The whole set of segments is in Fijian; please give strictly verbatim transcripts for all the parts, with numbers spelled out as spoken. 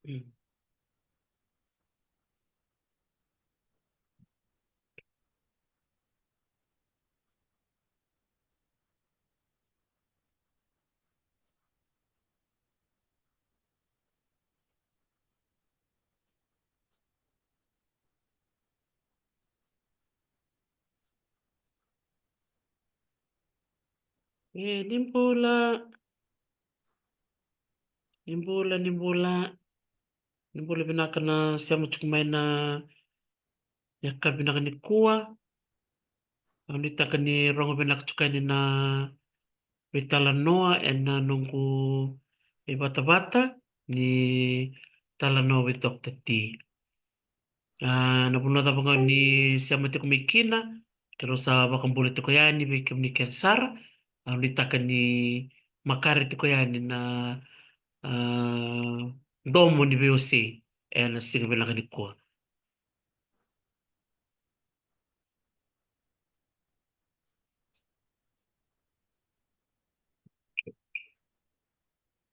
Mm. E, ni bula. Ni bula, ni bula. Ni bula vinaka na sema tiko mai na yakavi vinaka nikua. Au nuitaka ni rogo vinaka tiko yani na veitalanoa ena noqu ivatavata ni talanoa with Doctor T. A, na vanua cava ga ni sema tiko mai kina, keirau sa vakabula tiko yani vei kemuni kece sara. Au nuitaka ni makare tiko yani na, a, domo ni veiwasei ena siga vinaka nikua.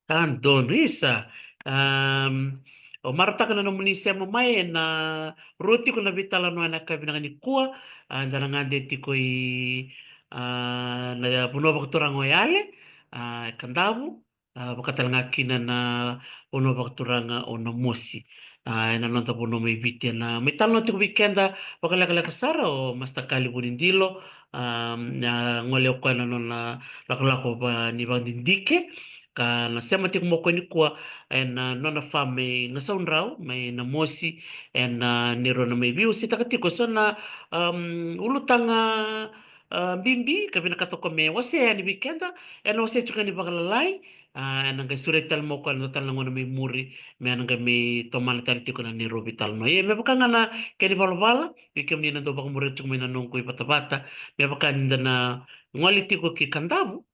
Ka donu, isa. Am, au marautaka na nomuni sema mai ena rua tiko na veitalanoa ena yakavi vinaka nikua. A, da na gade tiko i, a, na vanua vakaturaga o Yale, a, Kadavu, a, vaka tale ga kina na vanua vakaturaga o Namosi. A, ena noda vanua mai Viti, ena mai talanoa tiko vei keda vakalekaleka sara o Master Kali Vunidilo, a, na gole o koya na nona lakolako va-, ni vakadidike, ka na sema tiko mai o koya nikua ena nona farm mai Gasaudrau, mai Namosi, ena neirau na mai veiwaseitaka tiko eso na, am, ulutaga, a, bibi ka vinakata o koya me wasea yani vei keda, ena wasea tiko yani vakalalai, a, ena qai sureti tale mai o koya ena dua tale na gauna mai muri, me na qai mai tomana tale tiko na neirau veitalanoa. Ia, me vaka ga na kena ivalavala, vei kemuni na dau vakamuria tiko mai na noqu ivatavata, me vaka ni da na gole tiko ki Kadavu,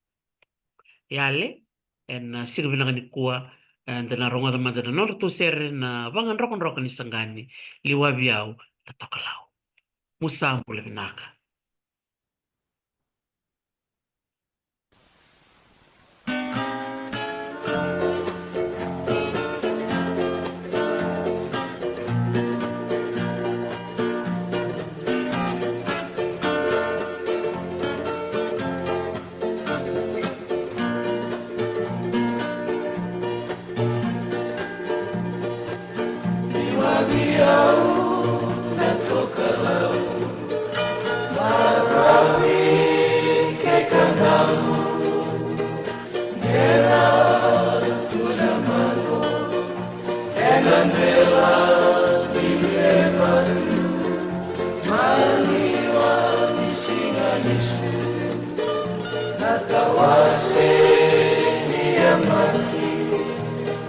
Yale, ena siga vinaka nikua, eda na rogoca mada na nodratou sere na vagadrokadroka ni saqani, Liwavi Au na Tokalau. Mu sa bula vinaka. Liwavi Au na Tokalau, maravi kei Kadavu, dela tu na mano, ena dela ni vevatu, maniwa ni siga ni su, na tawase ni yabaki,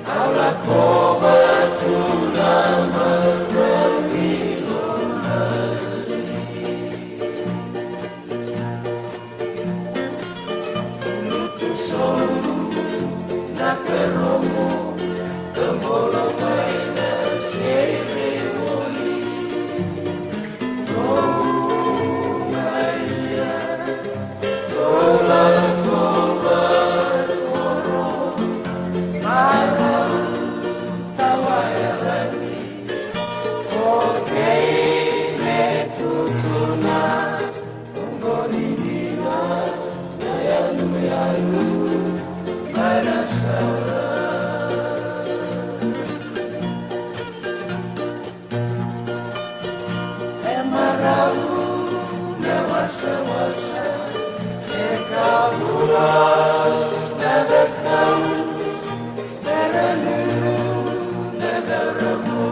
au lakova tu na mano ni lomani. Lutu sobu na keromo, kabolo mai na sere moli. Nomu maia, tola kova oro, marau tawa yarani, o kei me tutuna. Era nunu na dauramo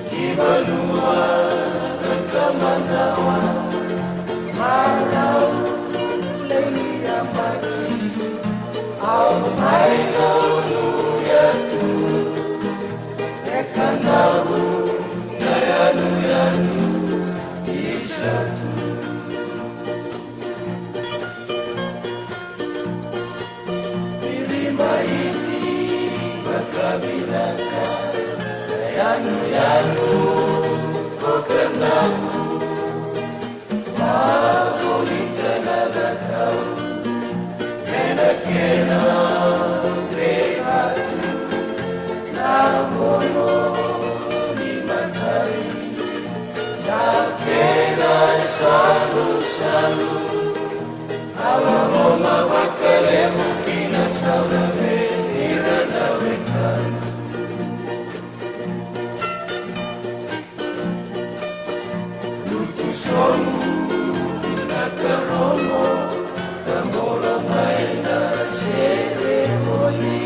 ki vanua na tamadawa. Marau levu ni yabaki au mai nunuya tu. E Kadavu na yanuyanu isa tu. Iri mai iti vakavinaka, yanuyanu ko Kadavu. Vavolita na cakau ena kena veivatu. Na Sa loloma vakalevu kina sauna vei ira na wekana. Lutu sobu na karomo, ka bolo mai na seremoni.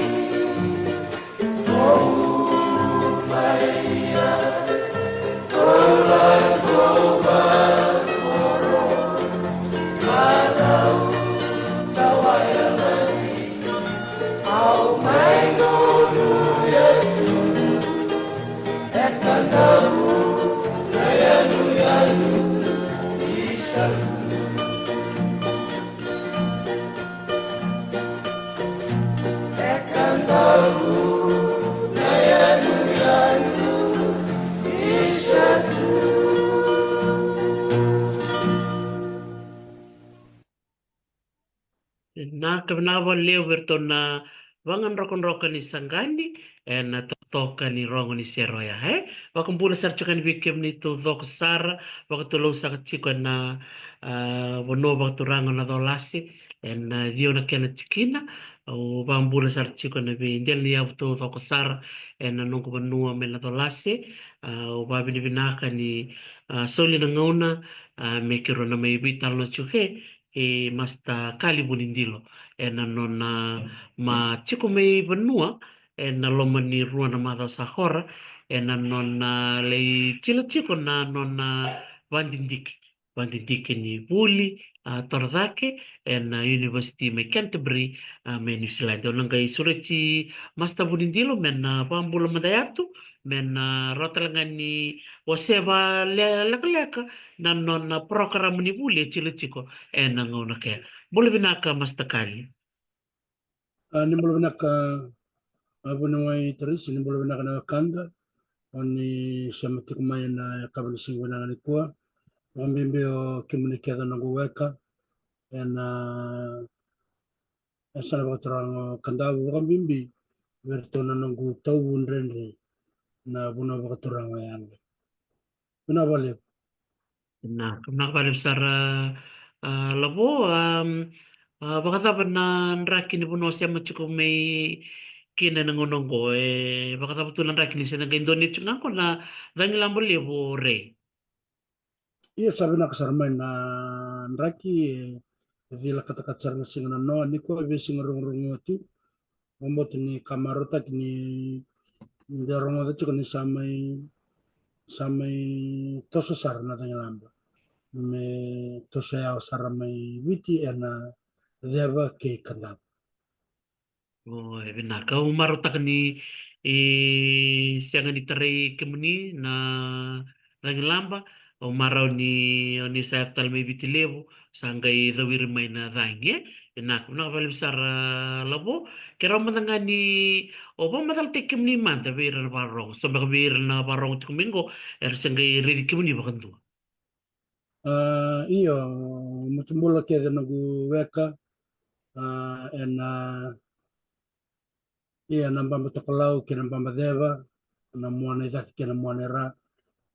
Vinaka, vinaka vakalevu vei iratou na vagadrokadroka ni saqani ena totoka ni rogo ni sere oya, e. Vakabula sara tiko yani vei kemuni taucoko sara, vakatulewa saka tiko ena, a, vanua vakaturaga o Nacolase, ena, a, ciwa na kena tikina. Au vakabula sara tiko ena veidela ni yavu taucoko sara ena noqu vanua mai Nacolase. A, au vakavinavinaka ni, a, soli na gauna, a, me keirau na mai veitalanoa tiko kei Master Kali Vunidilo ena nona mai tiko mai vanua ena loma ni rua na macawa sa oti, ena nona lai tila tiko na nona vadidike, vadidike ni vuli, a, torocake ena University mai Canterbury, a, mai New Zealand. Au na qai sureti Master Vunidilo me na vakabula mada yatu, me na rawa tale ga ni wasea vakalekaleka na nona porokaramu ni vuli e tila tiko ena gauna kea. Bula vinaka, Master Kali. A, ni bula vinaka, a, vuniwai Tarisi, ni bula vinaka na wekada. O ni sema tiko mai ena yakavi ni siga vinaka nikua. Vakabibi o kemuni kece noqu weka ena yasana vakaturaga o Kadavu, vakabibi vei iratou na noqu tauvu dredre na vanua vakaturaga o Yaqe. Vinaka vakalevu. Vinaka, vinaka vakalevu sara, a, Lavo. Am, a, vakacava na draki ni vanua o sema tiko mai kina ena gauna oqo? E vakacava tu na draki ni se na qai donate ga qo na cagilaba levu, o Rei? Ia, sa vinaka sara mai na draki, e, e cila katakata sara na siga nanoa, nikua e veisiga rogorogo tu. Vakabauta ni ka marautaki ni, ni da rogoca tiko ni sa mai, sa mai toso sara na cagilaba me toso yawa sara mai Viti ena ceva kei Kadavu. O, e vinaka. Au marautaka ni, e, sega ni tarai kemuni na cagilaba. Au marau ni o ni sa yaco tale mai Viti Levu, sa qai cawiri mai na cagi, e. Vinaka, vinaka vakalevu sara, Lavo. Keirau mada ga ni o vakamacalataki kemuni mada vei ira na vakarorogo, so beka vei ira na vakarorogo tiko mai qo era se qai raici kemuni vakadua. A, io, mutu bula kece noqu weka, a, ena, ia, na baba tokalau kei na baba ceva, na muana i cake kei na muana i ra,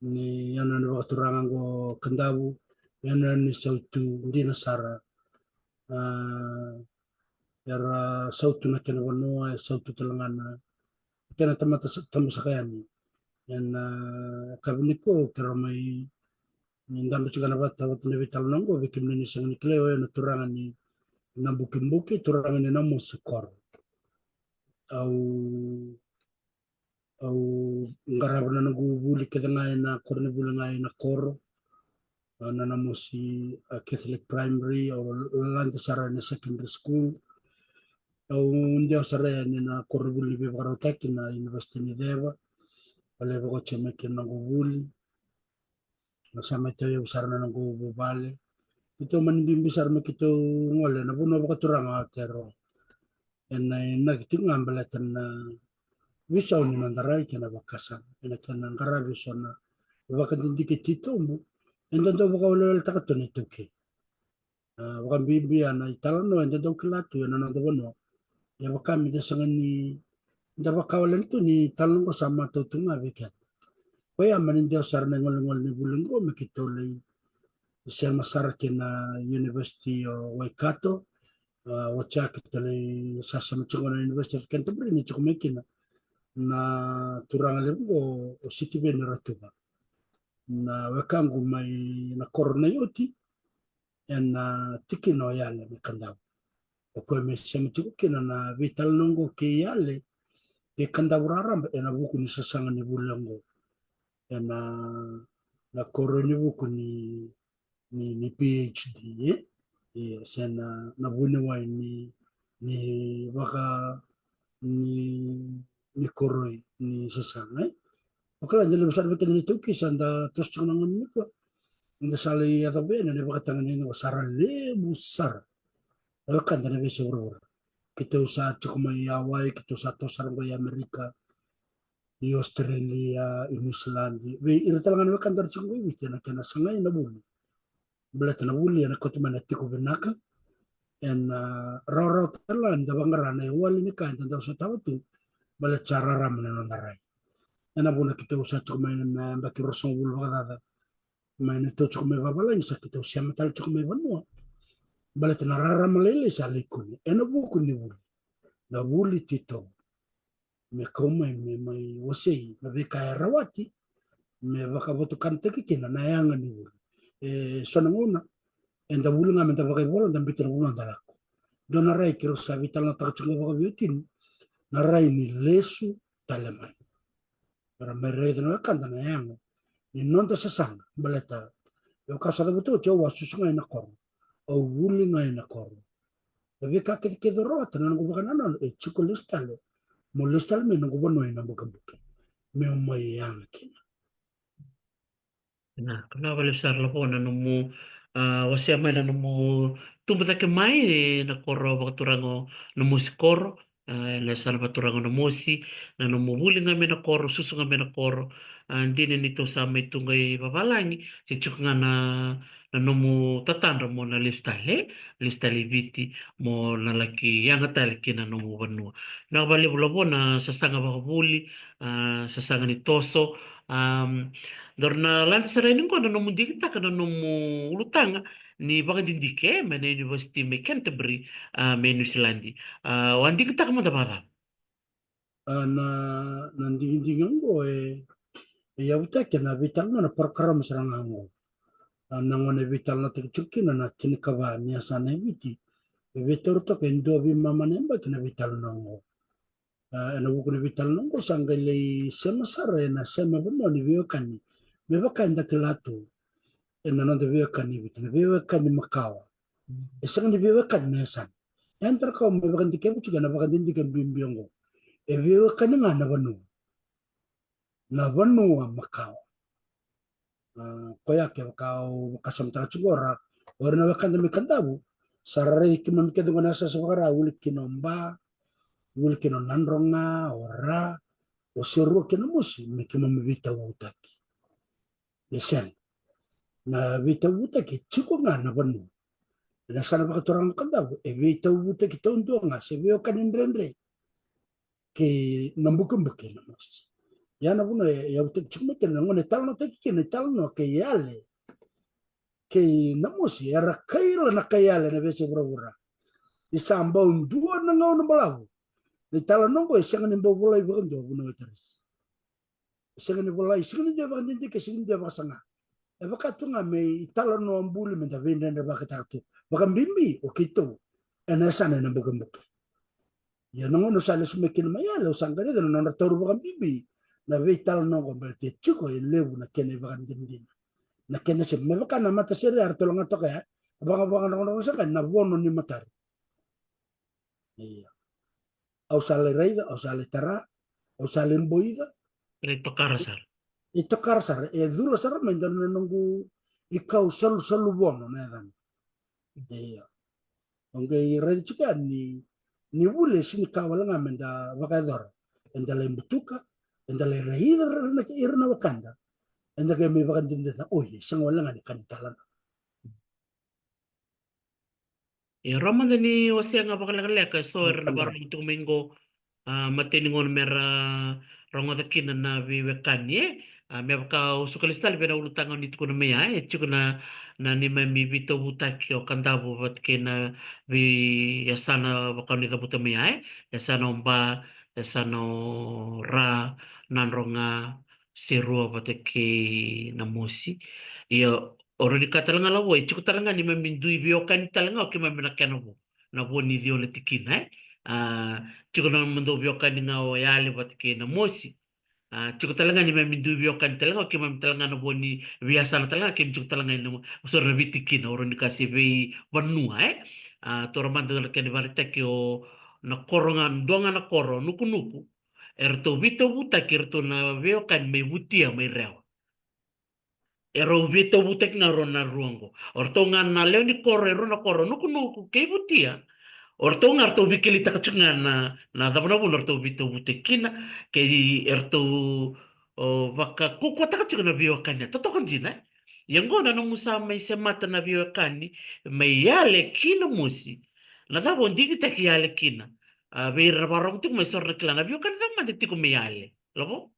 ni yanuyanu vakaturaga qo Kadavu, yanuyanu ni sautu dina sara. A, era sautu na kena vanua, e sautu tale ga na kena tamata sa-, tabasaka yani. Ena, a, yakavi nikua keirau mai ni dabe tiko ga na vata, vata na veitalanoa oqo, vei kemuni ni sega ni kilai, oya na turaga ni Nabukibuki, turaga ni Namosi Koro. Au, au qarava na noqu vuli kece ga ena koronivuli ga ena koro, a, na Namosi, a, Catholic Primary, au lalada sara ena secondary school. Au dewa sara yani ena koronivuli ni veivakarautaki na University ni Ceva. Au lai vakaoti mai kina noqu vuli. Na sa mai tauyavu sara na noqu vuvale. Keitou mani bibi sara me keitou gole ena vanua vakaturaga o Aotearoa. Ena inaki tiko ga baleta na veisau ni noda rai kei na vakasama, ena kena qaravi eso na vakadidike titobu eda dau vakaweleweletaka tu na iTaukei. A, vakabibi a na italanoa eda dau kila tu ena noda vanua. Ia vaka me da sega ni da vakawalena tu ni talanoa qo sa matau tu ga vei keda. Koya mani dewa sara na igolegole ni vuli qo me keitou lai sema sara ki na University o Waikato. A, oti ya keitou lai sa sema tiko na University of Canterbury ni tiko mai kina na turaga levu qo o Sitiveni Ratuva. Na wekaqu mai na koro Naioti, ena tikina o Yale mai Kadavu. O koya me sema tiko kina na veitalanoa oqo kei Yale, kei Kadavu raraba, ena vuku ni sasaga ni vuli oqo. Ena, na koro ni vuku ni, ni, ni PhD, e? Ia, se na, na vuniwai ni, ni vaka, ni, ni koroi, ni sasaga, e? O kila, da levu sara vei keda na iTaukei sa da toso tiko na gauna nikua. Da sa lai yacova yani na ivakatagane ni qo, sa ra levu sara na wekada na veiyasai vuravura. Keitou sa tiko mai Hawaii, keitou sa toso sara qo i Amerika, i Australia, i New Zealand. Vei ira tale ga na wekada era tiko qo i Viti, ena kena sagai na vuli. Baleta na vuli ena kauta mai na tiko vinaka. Ena, a, rawarawa tale ga ni da vaqara na iwali ni ka eda dau sotava tu, baleta sa rarama na noda rai. Ena vuna keitou sa tiko mai na yabaki ruasagavulu vakacaca mai na neitou tiko mai vavalagi, sa keitou sema tale tiko mai vanua. Baleta na rarama lailai sa lai kune ena vuku ni vuli. Na vuli titobu me kau mai, me mai wasei na veika e rawati, me vakavotukanataki kina na yaga ni vuli. E so na gauna eda vuli ga me da vakaivola, da biuta na vanua da lako. Dua na rai keirau sa veitalanoataka tiko ga vakaveiwatini, na rai ni lesu tale mai. Era mai raica na wekada na yaga ni noda sasaga, baleta, e vaka sa cavuta oti, au a susu ga ena koro, au vuli ga ena koro. Na veika kecekece o rawata, na noqu vakanananu, e tiko lesu tale, mo lesu tale mai noqu vanua i Nabukebuke, meu mai yaga kina. Na, vinaka vakalevu sara Lavo na nomu, a, wasea mai na nomu tubu cake mai na koro vakaturaga o Namosi koro, a, na yasana vakaturaga o Namosi, na nomu vuli ga mai na koro, susu ga mai na koro, a, dina ni tou sa mai tu qai vavalagi, se tiko ga na, na nomu tatadra mo na lesu tale, lesu tale i Viti, mo na laki yaga tale ki na nomu vanua. Vinaka vakalevu Lavo na sasaga vakavuli, a, sasaga ni toso, a, daru na lade sara yani qo na nomu digitaka na nomu ulutaga ni vakadidike, e, mai na University mai Canterbury, a, mai New Zealand. A, o a digitaka mada vakacava? A, na, na digidigi oqo e, e yavutaki ena veitalanoa, na parokaramu sara ga oqo. A, na gauna e veitalanoataki tiko kina na tinikava ni yasana e Viti, e veitauri toka e dua veimama na yabaki na veitalanoa oqo. A, ena vuku ni veitalanoa oqo sa qai lai sema sara ena sema vanua ni veiwekani. Me vaka eda kila tu ena noda veiwekani e Viti, na veiwekani makawa. E sega ni veiwekani na yasana. Eda na kau me vakadikevi tiko ena vakadidike bibi oqo. E veiwekani ga na vanua. Na vanua makawa. A, koya kevaka au vakasamataka tiko qo, o ira na wekada mai Kadavu, sa ra raici keimami kece qo na yasayasa vaka-Ra, vuli kina o Ba, vuli kina o Nadroga, o Ra, o Serua kei Namosi, me keimami veitauvutaki. E sega. Na veitauvutaki e tiko ga na vanua. Ena yasana vakaturaga o Kadavu, e veitauvutaki taudua ga se veiwekani dredre kei Nabukebuke, Namosi. Ia na vanua e, e yavutaki tiko mai kina na gauna e talanoataki kina, e talanoa kei Yale kei Namosi, era kaila na kai Yale na veiyasai vuravura. Ni sa bau dua na gauna balavu. Na italanoa oqo e sega ni bau volai vakadua, vunau e Tarisi. E sega ni volai, sega ni dua e vakadidike, sega ni dua e vakasaga. E vaka tu ga me italanoa buli me da veidredrevakataka tu. Vakabibi o keitou ena yasana e Nabukebuke. Ia na gauna au sa lesu mai kina mai Yale, au sa qai raica na nodra tauri vakabibi na veitalanoa oqo, baleta e tiko e levu na kena ivakadinadina. Na kena sema, me vaka na matasere eratou laga toka ya, vaka, vaka, vaka, vaka, sa qai na vono ni matari. Ia. Au sa lai raica, au sa lai tara, au sa lai boica. Lai tokara sara. E tokara sara, e cula sara mai dua na noqu ikau salusalu vono na yacana. Ia. Au qai raica tiko yani ni, ni vuli e sega ni ka wale ga me da vakayacora. Eda lai butuka, eda lai raica ira na, ira na wekada. Eda qai mai vakadinadina, oi, e sega wale ga ni ka ni talanoa. Ia, rawa mada ni wasea ga vakalekaleka, e so era na vakarorogo tiko mai qo, a, matai ni gauna me ra rogoca kina na veiwekani, e? A, me vaka au suka lesu tale vei na ulutaga ni tukuna mai ya, e tiko na, na neimami veitovutaki o Kadavu vata kei na veiyasana vaka ni cavuta mai ya, e yasana o Ba, yasana o Ra, Nadroga, Serua vata kei Namosi. Ia, o rau ni ka tale ga Lavo, e tiko tale ga neimami dui veiwekani tale ga o keimami na kena vo, na vo ni ciwa na tikina, e. A, tiko na nomudou veiwekani ga o Yale vata kei Namosi. A, tiko tale ga neimami dui veiwekani tale ga o keimami tale ga na vo ni veiyasana tale ga keimami tiko tale ga ena, sorry, na veitikina, o rau ni ka se veivanua, e. A, taura mada na kena vakaraitaki o na koro ga, dua ga na koro, Nukunuku. E ratou veitovutaki e ratou na veiwekani mai Vutia, mai Rewa. E rau veitovutaki ga rau na rua oqo. O ratou ga na lewe ni koro, e rua na koro, Nukunuku kei Vutia. O ratou ga ratou veikilitaka tiko ga na, na cava na vuna ratou veitovutaki kina, kei e ratou, o, vakaukauataka tiko na veiwekani. Totoka dina, e? Ia oqo na nomu sa mai semata na veiwekani mai Yale kei Namosi. Na cava o digitaki Yale kina? A, vei ira na vakarogo tiko mai, so era na kila na veiwekani cava mada e tiko mai Yale. Lavo?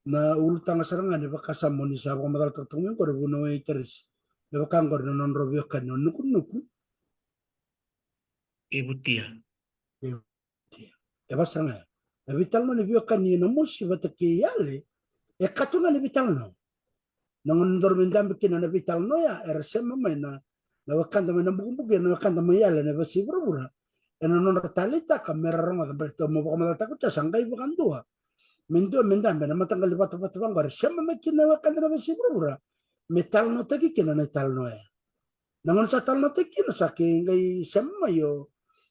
Na ulutaga sara ga ni vakasama ni sa vakamacalataka tiko mai oqori vua na waitarisi. Me vaka oqori na nodrau veiwekani o Nukunuku. E Vutia. E Vutia. E vaka sara ga ya. Na veitalanoa ni veiwekani e Namosi vata kei Yale, e ka tu ga ni veitalanoa. Na gauna daru mai dabe kina na veitalanoa ya, era sema mai na, na wekada mai Nabukebuke, na wekada mai Yale, na veiyasai vuravura. Ena nodra taleitaka me ra rogoca, baleta mo vakamacalataka oti ya sa qai vakadua. Me dua me dabe ena mataqali vatavata vaqo, era sema mai kina na wekada na veiyasai vuravura me talanoataki kina na italanoa ya. Na gauna sa talanoataki kina sa qai sema mai o,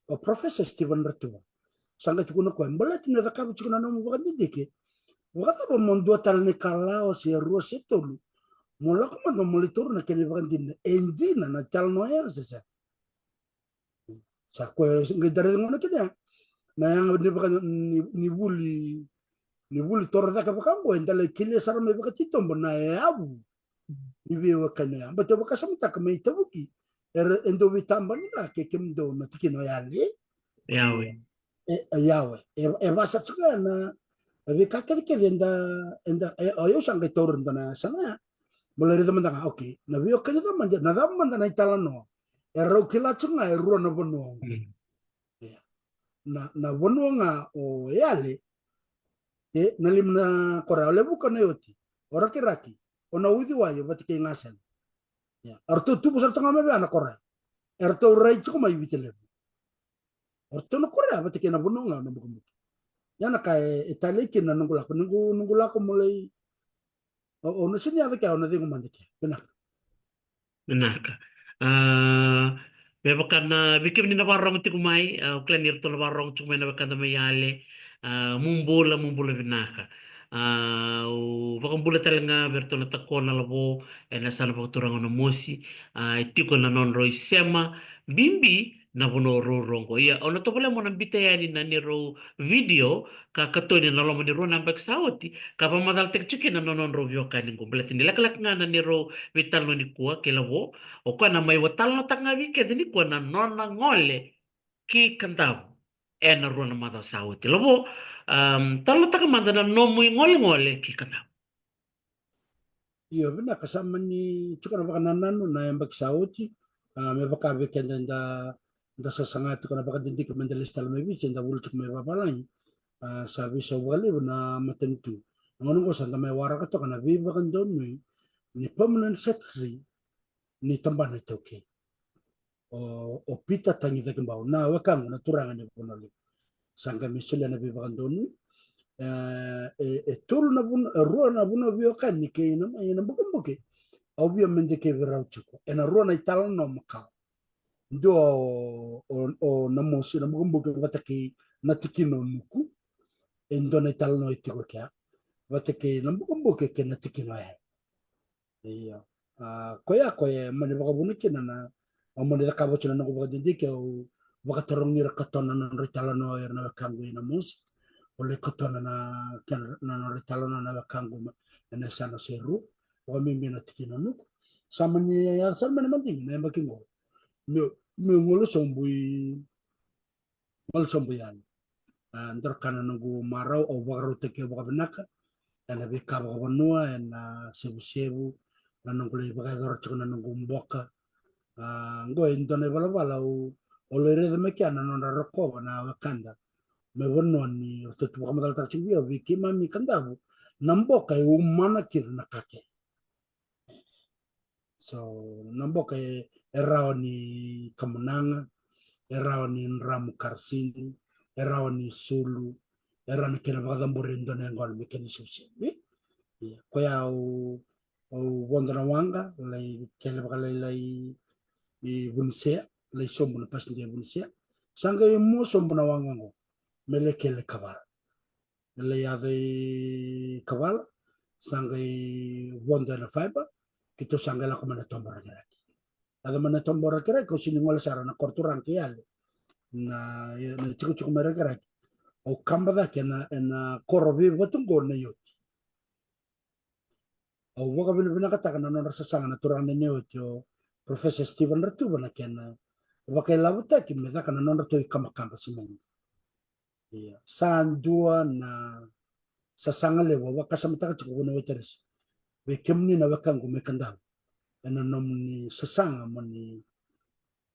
o Professor Stephen Ratuva. Sa qai tukuna o koya, baleta ni cakava tiko na nomu vakadidike, vakacava mo dua tale na ikalawa se rua se tolu, mo lako mada mo lai taura na kena ivakadinadina. E dina na italanoa ya se sega? Sa koya qai da raica gona kina ya na yaga ni vaka, ni, ni vuli, ni vuli torocake vaka oqo, eda lai kelia sara mai vakatitobu na yavu ni veiwekani ya. Baleta au vakasamataka mai Tavuki, era, e dau veitabani ga kei kemudou na tikina o Yale. Yawe. E, e, yawe. E, e vaka sara tiko ya na, e veika kecekece eda, eda, e, o yau sa qai taura e dua na yasana ya. Mo lai raica mada ga, okay. Na veiwekani cava mada, na cava mada na italanoa. E rau kila tiko ga e rua na vanua oqo. Mm. Ia. Na, na vanua ga o Yale, e, na lima na koro ya, o Levuka, o Naioti, o Rakiraki, o Nauciwai vata kei Gasela. Ia. A ratou tubu sara tu ga mai vei ya na koro ya. E ratou rai tiko mai Viti Levu. O ratou na koro ya vata kei na vanua ga o Nabukebuke. Ia na ka e, e talei kina na noqu lako, noqu, noqu lako mo lai, o, o na sini yaco kea, o na cegu mada kea. Vinaka. Vinaka. A, me vaka na, vei kemuni na vakarorogo tiko mai, a, au kila ni ratou na vakarorogo tiko mai na wekada mai Yale. A, mu bula, mu bula vinaka. A, au vakabula tale ga vei ratou na takona Lavo, ena yasana vakaturaga o Namosi. A, e tiko na nodrau isema bibi na vanua ruarua oqo. Ia, au na tovolea mo na biuta yani na neirau video ka katoni ena loma ni rua na yabaki sa oti, ka vakamacalataki tiko kina na nodrau veiwekani qo. Baleta ni lekaleka ga na neirau veitalanoa nikua kei Lavo, o koya na mai vakatalanoataka ga vei keda nikua na nona gole ki Kadavu ena rua na macawa sa oti. Lavo, am, talanoataka mada na nomu igolegole ki Kadavu. Io, vinaka, sa mani tiko na vakanananu na yabaki sa oti, a, me vaka vei keda da, da sasaga tiko na vakadidike me da lesu tale mai Viti, da vuli tiko mai vavalagi. A, sa veisau vakalevu na matanitu. Na gauna oqo sa da mai waraka toka na veivakadonui ni permanent secretary ni tabana iTaukei. O, o Pita Tagicakibau, na wekaqu na turaga ni Vanua Levu. Sa qai mai solia na veivakadonui. E, e, e tolu na vanua, e rua na vanua veiwekani kei na, e, Nabukebuke. Au via mai dikevi rau tiko ena rua na italanoa makawa. Dua o, o, o Namosi, Nabukebuke vata kei na tikina o Nuku. E dua na italanoa e tiko kea. Vata kei Nabukebuke kei na tikina o Yale. Io. A, koya, koya e mani vakavuna kina na, au mani cakava oti na noqu vakadidike, au vakatarogi ira katona na nodra italanoa o ira na wekaqu i Namosi. Au lai katona na, kena, na nodra italanoa na wekaqu ma, ena yasana se rua. Vakabibi na tikina o Nuku. Sa mani yaco sara mai na madigi na yabaki qo. Meu, meu gole sobu i, gole sobu yani. A, dua na ka na noqu marau, au vakarautaki au vakavinaka. ena veika vakavanua, ena sevusevu, na noqu lai vakayacora tiko na noqu boka. A, qo e dua na ivalavala au, au lai raica mai kea na nodra rokova na wekada mai vanua ni ratou tu vakamacalataka tiko vei au, vei keimami Kadavu, na boka e umana kina na ka kece. So na boka e, e rawa ni kamunaga, e rawa ni dramu karasini, e rawa ni sulu, e rawa ni kena vakacabori e dua na yaqona me kena isevusevu. Ia, koya au, au vodo na waqa, lai kele vakalailai i Vunisea, lai sobu na passenger i Vunisea. Sa qai mua sobu na waqa qo me lai kele Kavala. Lai yaco i Kavala, sa qai vodo ena fibre, keitou sa qai lako mai na tobo Rakiraki. Yaco mai na tobo Rakiraki, au sega ni gole sara na koro turaga kei Yale. Na, na tikotiko mai Rakiraki. Au kaba cake ena, ena koro veivatu qo na Ioti. Au vakavinavinakataka na nodra sasaga na turaga na Ioti, o Professor Stephen Ratuva, na kena vakailavotaki me caka na nodratou ikabakaba simede. Ia, sa dua na sasaga levu au vakasamataka tiko, vua na weteresi, vei kemuni na wekaqu mai Kadavu, ena nomuni sasaga mo ni,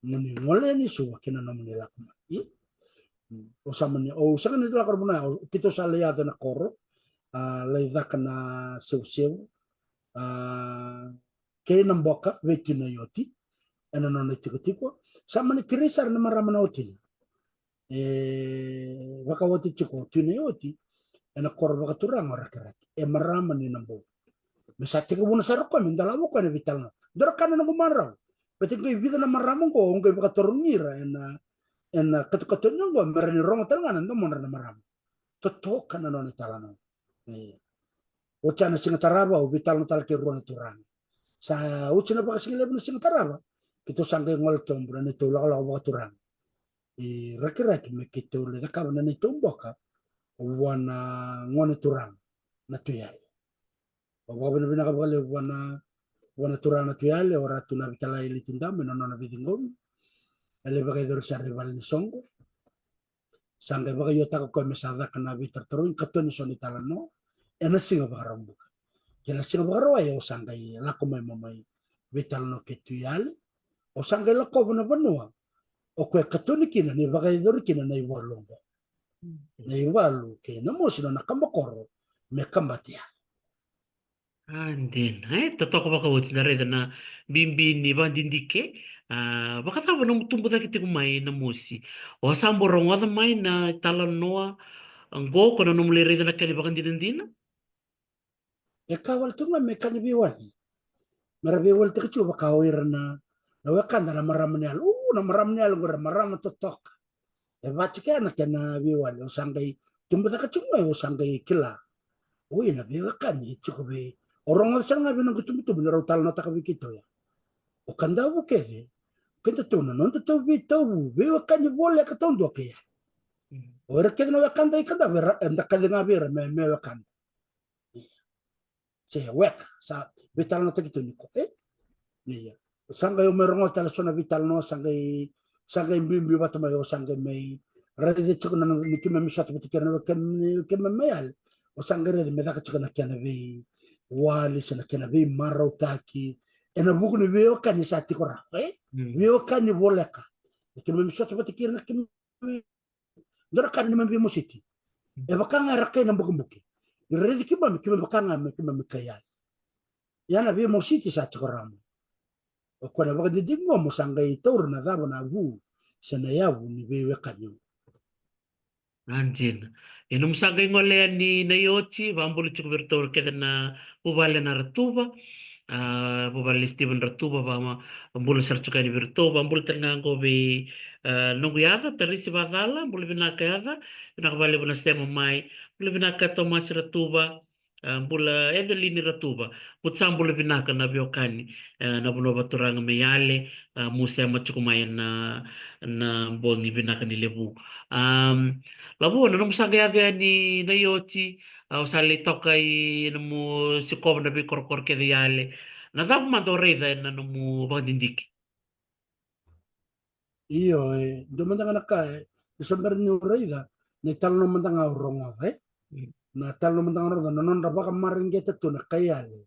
mo ni gole yani Suva kei na nomuni lako mai. Ia, mm, au sa mani, au sega ni lako ra vuna, au, keitou sa lai yaco ena koro, a, lai caka na sevusevu, a, kei na boka vei Tui Naioti ena nona itikotiko. Sa mani kerei sara na marama na watina. E vakawati tiko o Tui Naioti ena koro vakaturaga o Rakiraki, e marama ni Nabou. Me sa tekivuna sara o koya me dolava o koya na veitalanoa. Dua na ka na noqu madrau, baleta qai vica na marama oqo au qai vakatarogi ira ena, ena katokatoni oqo me ra ni rogo tale ga na domodra na marama. Totoka na nona italanoa. Ia, oti ya na siga tarava au veitalanoa tale kei rua na turaga. Sa oti na vakasigalevu na siga tarava, keitou sa qai gole tobu na neitou lakolako vakaturaga i Rakiraki me keitou lai cakava na neitou boka vua na gone turaga na Tui Yale. Au vakavinavinaka vakalevu vua na, vua na turaga na Tui Yale, o Ratu Navitalai Litidamu, ena nona veiciqomi. E lai vakayacori sara i vale ni soqo. Sa qai vakaiotaka o koya me sa caka na veitarotarogi, katoni so na italanoa ena siga Vakaraubuka. Kei na siga Vakarauwai au sa qai lako mai mo mai veitalanoa kei Tui Yale. Au sa qai lakova na vanua o koya e katoni kina ni vakayacori kina na ivalu oqo. Na ivalu kei Namosi, nona kabakoro me Kabati Yale. A, dina. E totoka vakaoti, da raica na bibi ni vakadidike. A, vakacava nomu tubu cake tiko mai Namosi? O sa bau rogoca mai na italanoa oqo, ko na nomu lai raica na kena ivakadinadina? E ka wale tu ga me ka ni veiwali. Me ra veiwalitaka tiko vaka o ira na, na wekada na marama ni yalo. U, na marama ni yalo qori marama totoka. E vaka tiko ya na kena veiwali, au sa qai tubu cake tiko mai, au sa qai kila. O ira na veiwekani e tiko vei, au rogoca sara ga vei noqu itubutubu ni rau talanoataka vei keitou ya. O Kadavu kece, kedatou na nodatou veitauvu, veiwekani voleka taudua kei ya. Mm. O ira kece na wekada i Kadavu, era, eda kaci ga vei ira me, me wekada. Ia. Se weka, sa veitalanoataki tu ni ko, e? Ia. Sa qai au mai rogoca tale so na veitalanoa, sa qai, sa qai biubiu vata mai, au sa qai mai raica tiko na, ni keimami sota vata kei ira na weka, ni keimami mai Yale. Au sa qai raica me caka tiko na kena veiwali se na kena veimarautaki ena vuku ni veiwekani sa tiko rawa, e? Mm. Veiwekani voleka. Ni keimami sota vata kei ira na keimami Dua na ka ni keimami veimositi. E vaka ga era kai na bukebuke. Ni raici keimami, keimami vaka ga me keimami kai Yale. Ia na veimositi sa tiko rawa mai. O koya na vakadidike qo mo sa qai taura na cava na vu se na yavu ni veiwekani. A, dina. Ia nomu sa qai gole yani Naioti, vakabula tiko vei iratou kece na vuvale na Ratuva. A, vuvale Stephen Ratuva, vakabula sara tiko yani vei iratou, vakabula tale ga qo vei, a, noqu yaca Tarisi Vacala, bula vinaka yaca, vinaka vakalevu na sema mai, bula vinaka Tomasi Ratuva, a, bula Evelini Ratuva, mo sa bula vinaka na veiwekani, a, na vanua vakaturaga mai Yale, a, mo sema tiko mai ena, na bogi vinaka ni levu. Am, Lavua, na nomu sa qai yaco yani Naioti, a, o sa lai toka i nomu sikova na veikorokoro kece i Yale. Na cava mada o raica ena nomu vakadidike? Io, e dua mada ga na ka, e, ni sa bera niu raica, na italanoa mada ga au rogoca, e? Mm. Na italanoa mada ga rogoca na nodra vakamareqeta tu na kai Yale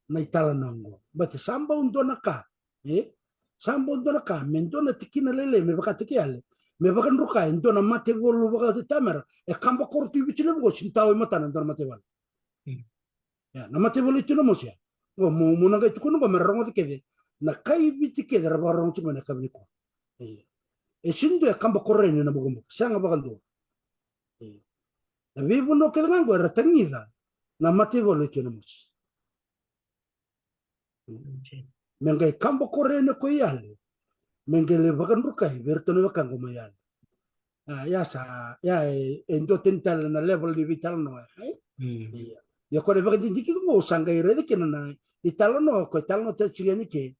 na italanoa oqo. Baleta sa bau dua na ka, e? Sa bau dua na ka me dua na tikina lailai me vakataki Yale, me vakadruka e dua na mataivalu vakaitamera e kabakoro tu i Viti Levu qo, sega ni tawa i matana e dua na mataivalu. Ia, na mataivalu i Tui Namosi ya. Qo mo, mo na qai tukuna qo me ra rogoca kece na kai Viti kece ra vakarorogo tiko mai na yakavi nikua. Ia. E sega ni dua e kabakoro yani na bukabuka, sega vakadua. Ia. Na veivanua kece ga qo era tagica na mataivalu i Tui Namosi. Me qai kabakoro yani ko Yale me qai lai vakadrukai vei iratou na wekaqu mai Yale. A, ia sa, ia e, e dua tani tale na level ni veitalanoa, e? Ia. Ia ko na vakadidike qo sa qai raica kina na italanoa, ko italanoa tale tiko yani ke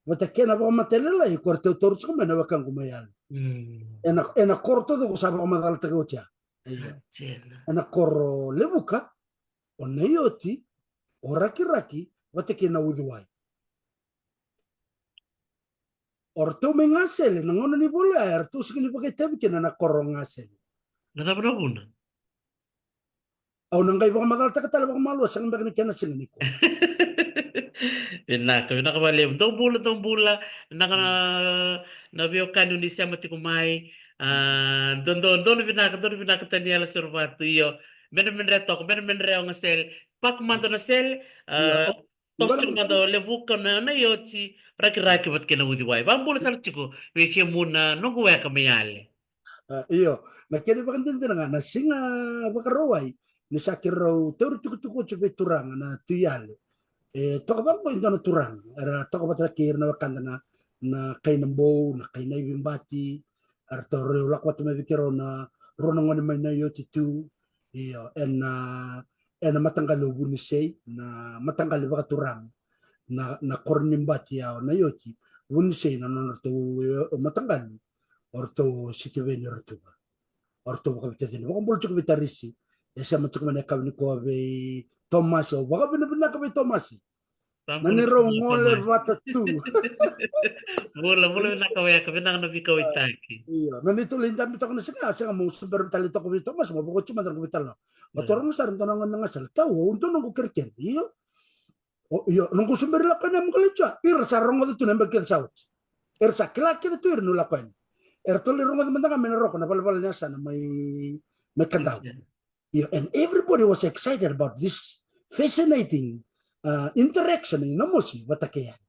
vata kei na vakamatailalai ko ratou taura tiko mai na wekaqu mai Yale. Ena, ena koro taucoko sa vakamacalataki oti ya. Ia. Ena koro Levuka, o Naioti, o Rakiraki vata kei na Uciwai. O ratou mai Gasele, na gauna ni volo ya, e ratou sega ni vakaitavi kina na koro Gasele. Na cava na vuna? Au na qai vakamacalataka tale vakamalua, sega beka ni kena sega nikua. Vinaka, vinaka vakalevu. Dou bula, dou bula. Vinaka na, na veiwekani ni sema tiko mai. A, dou, dou, dou na vinaka, dou na vinaka Taniela Sorvatu, io. Medremedre toka, medremedre o Gasele. Paku mada na Sele. A, toso tiko mada o Levuka, na, Naioti, Rakiraki vata kei na Uciwai. Vakabula sara tiko vei kemuni na noqu weka mai Yale. A, io, na kena ivakadinadina ga na siga Vakarauwai ni sa keirau tauri tukutuku oti vei turaga na Tui Yale. E toka vaqo e dua na turaga era toka vata kei ira na wekada na, na kai Nabou, na kai Naivibati, eratou rau lako vata mai vei keirau na rua na gone mai Naioti tu. Io, ena, ena mataqali o Vunisei, na mataqali vakaturaga na, na koro ni Bati ya o Naioti. Vunisei na nodratou, e, mataqali, o ratou Sitiveni Ratuva. O ratou vakavitacini. Vakabula tiko vei Tarisi. E sema tiko mai na yakavi nikua vei Tomasi. Au vakavinavinaka vei Tomasi. Na neirau gole vata tu. Bula, bula vinaka weka, vinaka na veikauwaitaki. Io, na neitou lai dabe toka na siga, sega mo soberu tale toka vei Tomasi, mo vakoti mada na noqu veitalanoa. Mo taroga sara dua na gone na Gasele, tau, au dua noqu kerekere. Io. O, io, noqu soberu lako yani mo qai lai tu ya. Ira sa rogoca tu na yabaki kece sa oti. Era sa kila kece tu ira niu lako yani. Eratou lai rogoca mada ga mai Naroko na valenivolavola ni yasana mai, mai Kadavu. Io, and everybody was excited about this fascinating, uh, interaction i Namosi vata kei Yale.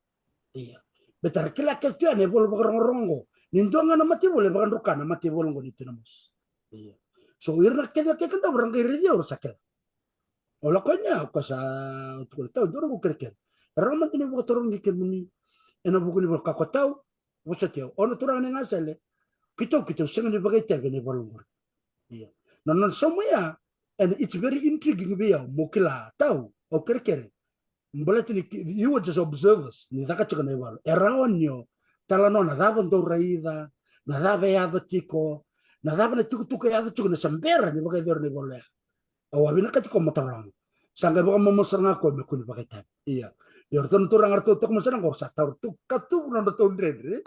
Io. Baleta ra kila kece tu yani e vola vakarogorogo qo ni dua ga na mataivalu e vakadruka na mataivalu qo ni Tui Namosi. Io. So ira na kece na kai Kadavu ra qai raici au ra sa kila. Au lako yani ya, au kaya sa, au tukuna, tau, dua noqu kerekere. Rawa mada niu vakatarogi kemuni ena vuku ni vola, ka ko tau, vosoti au. O na turaga ni Gasele, keitou, keitou sega ni vakaitavi ena ivalu qori. Io. Na nona sauma ya, and it's very intriguing vei au, mo kila, tau, au kerekere. Baleta ni ki-, you were just observers, ni caka tiko na ivalu. E rawa ni o talanoa na cava dou raica, na cava e yaco tiko, na cava na itukutuku e yaco tiko, na sa bera ni vakayacori na ivalu ya. Au a vinakati koya mo taroga. Sa qai vakamamasu sara ga koya me kua ni vakaitavi. Ia. Ia, o ratou na turaga ratou toka mai sara qo, sa taura tu ka tubu na nodratou dredre.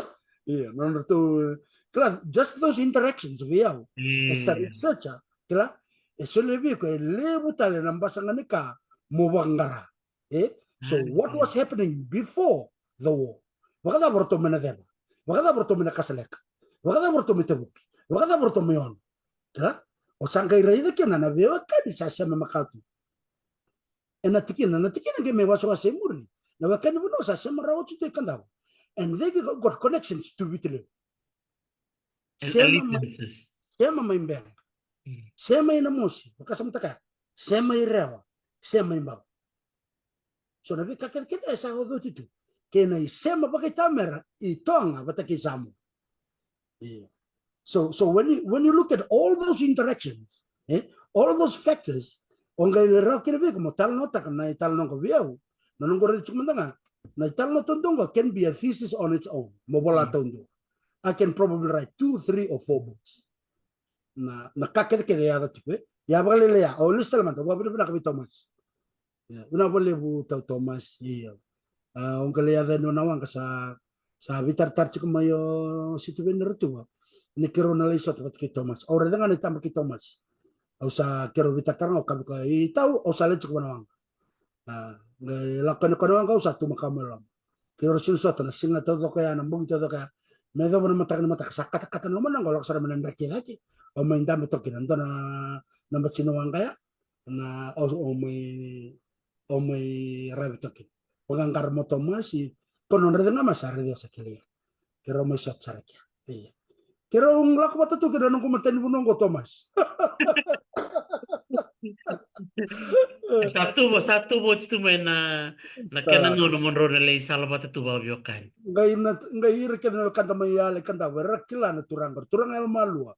Ia, na nodratou, kila, just those interactions vei au. Mm. As a researcher, kila, e solia vei iko e levu tale na basaga ni ka mo vakaqara. E? So, what was happening before the war? Vakacava ratou mai na ceva? Vakacava ratou mai na kasaleka? Vakacava ratou mai tavuki? Vakacava ratou mai ono? Kila? O sa qai raica kina na veiwekani sa sema makawa tu. Ena tikina, na tikina qai mai wasewase i muri. Na wekani vanua sa sema rawa oti tu i Kadavu. And they got connections to Viti Levu. Sema mai, sema mai Beqa. Mm. Sema i Namosi, vakasamataka ya. Sema i Rewa, sema i Bau. So na veika kece kece e sa oca oti tu. Kei na isema vakaitamera i Toga vata kei Samoa. Io. So, so when you, when you look at all those interactions, eh, all those factors, o qai lai rawa kina vei iko mo talanoataka na italanoa qo vei au. Na noqu raica tiko mada ga, na italanoa taudua qo can be a thesis on its own. Mo vola taudua. I can probably write two, three or four books. Na, na ka kece kece e yaco tiko, e. Ia vakalailai ya, au lesu tale mada, au vakavinavinaka vei Tomasi. Ia, vinaka vakalevu tau Tomasi, ia. A, au qai lai yaco yani o na waqa sa, sa veitaratara tiko mai o Sitiveni Ratuva. Ni keirau na lai sota vata kei Tomasi. Au raica ga na itaba kei Tomasi. Au sa, keirau veitaratara ga, au kaya vei koya, i tau, au sa lai tiko vua na waqa. A, qai lako yani o koya na waqa, au sa tu makawa mai loma. Keirau sega ni sota na siga taucoko ya, na bogi taucoko ya. Me yacova na mataka ni mataka, sa katakata na loma na waqa, au lako sara mai na draki e cake. Au mai dabe toka kina, dua na, na bati ni waqa ya. Na, au, au mai, au mai ravi toka kina. Vaqaqara mai o Tomasi, ko na raica ga mai, sa raica, sa kilai. Keirau mai sota sara kea. Ia. Keirau lako vata tu kina noqu matanivanua qo, Tomasi. Sa tu vo, sa tu vo oti tu mai na, na kena gauna mo drau na lai sala vata tu vakaveiwekani. Qai na, qai ira kece na wekada mai Yale, Kadavu, era kila na turaga, turaga yalomalua.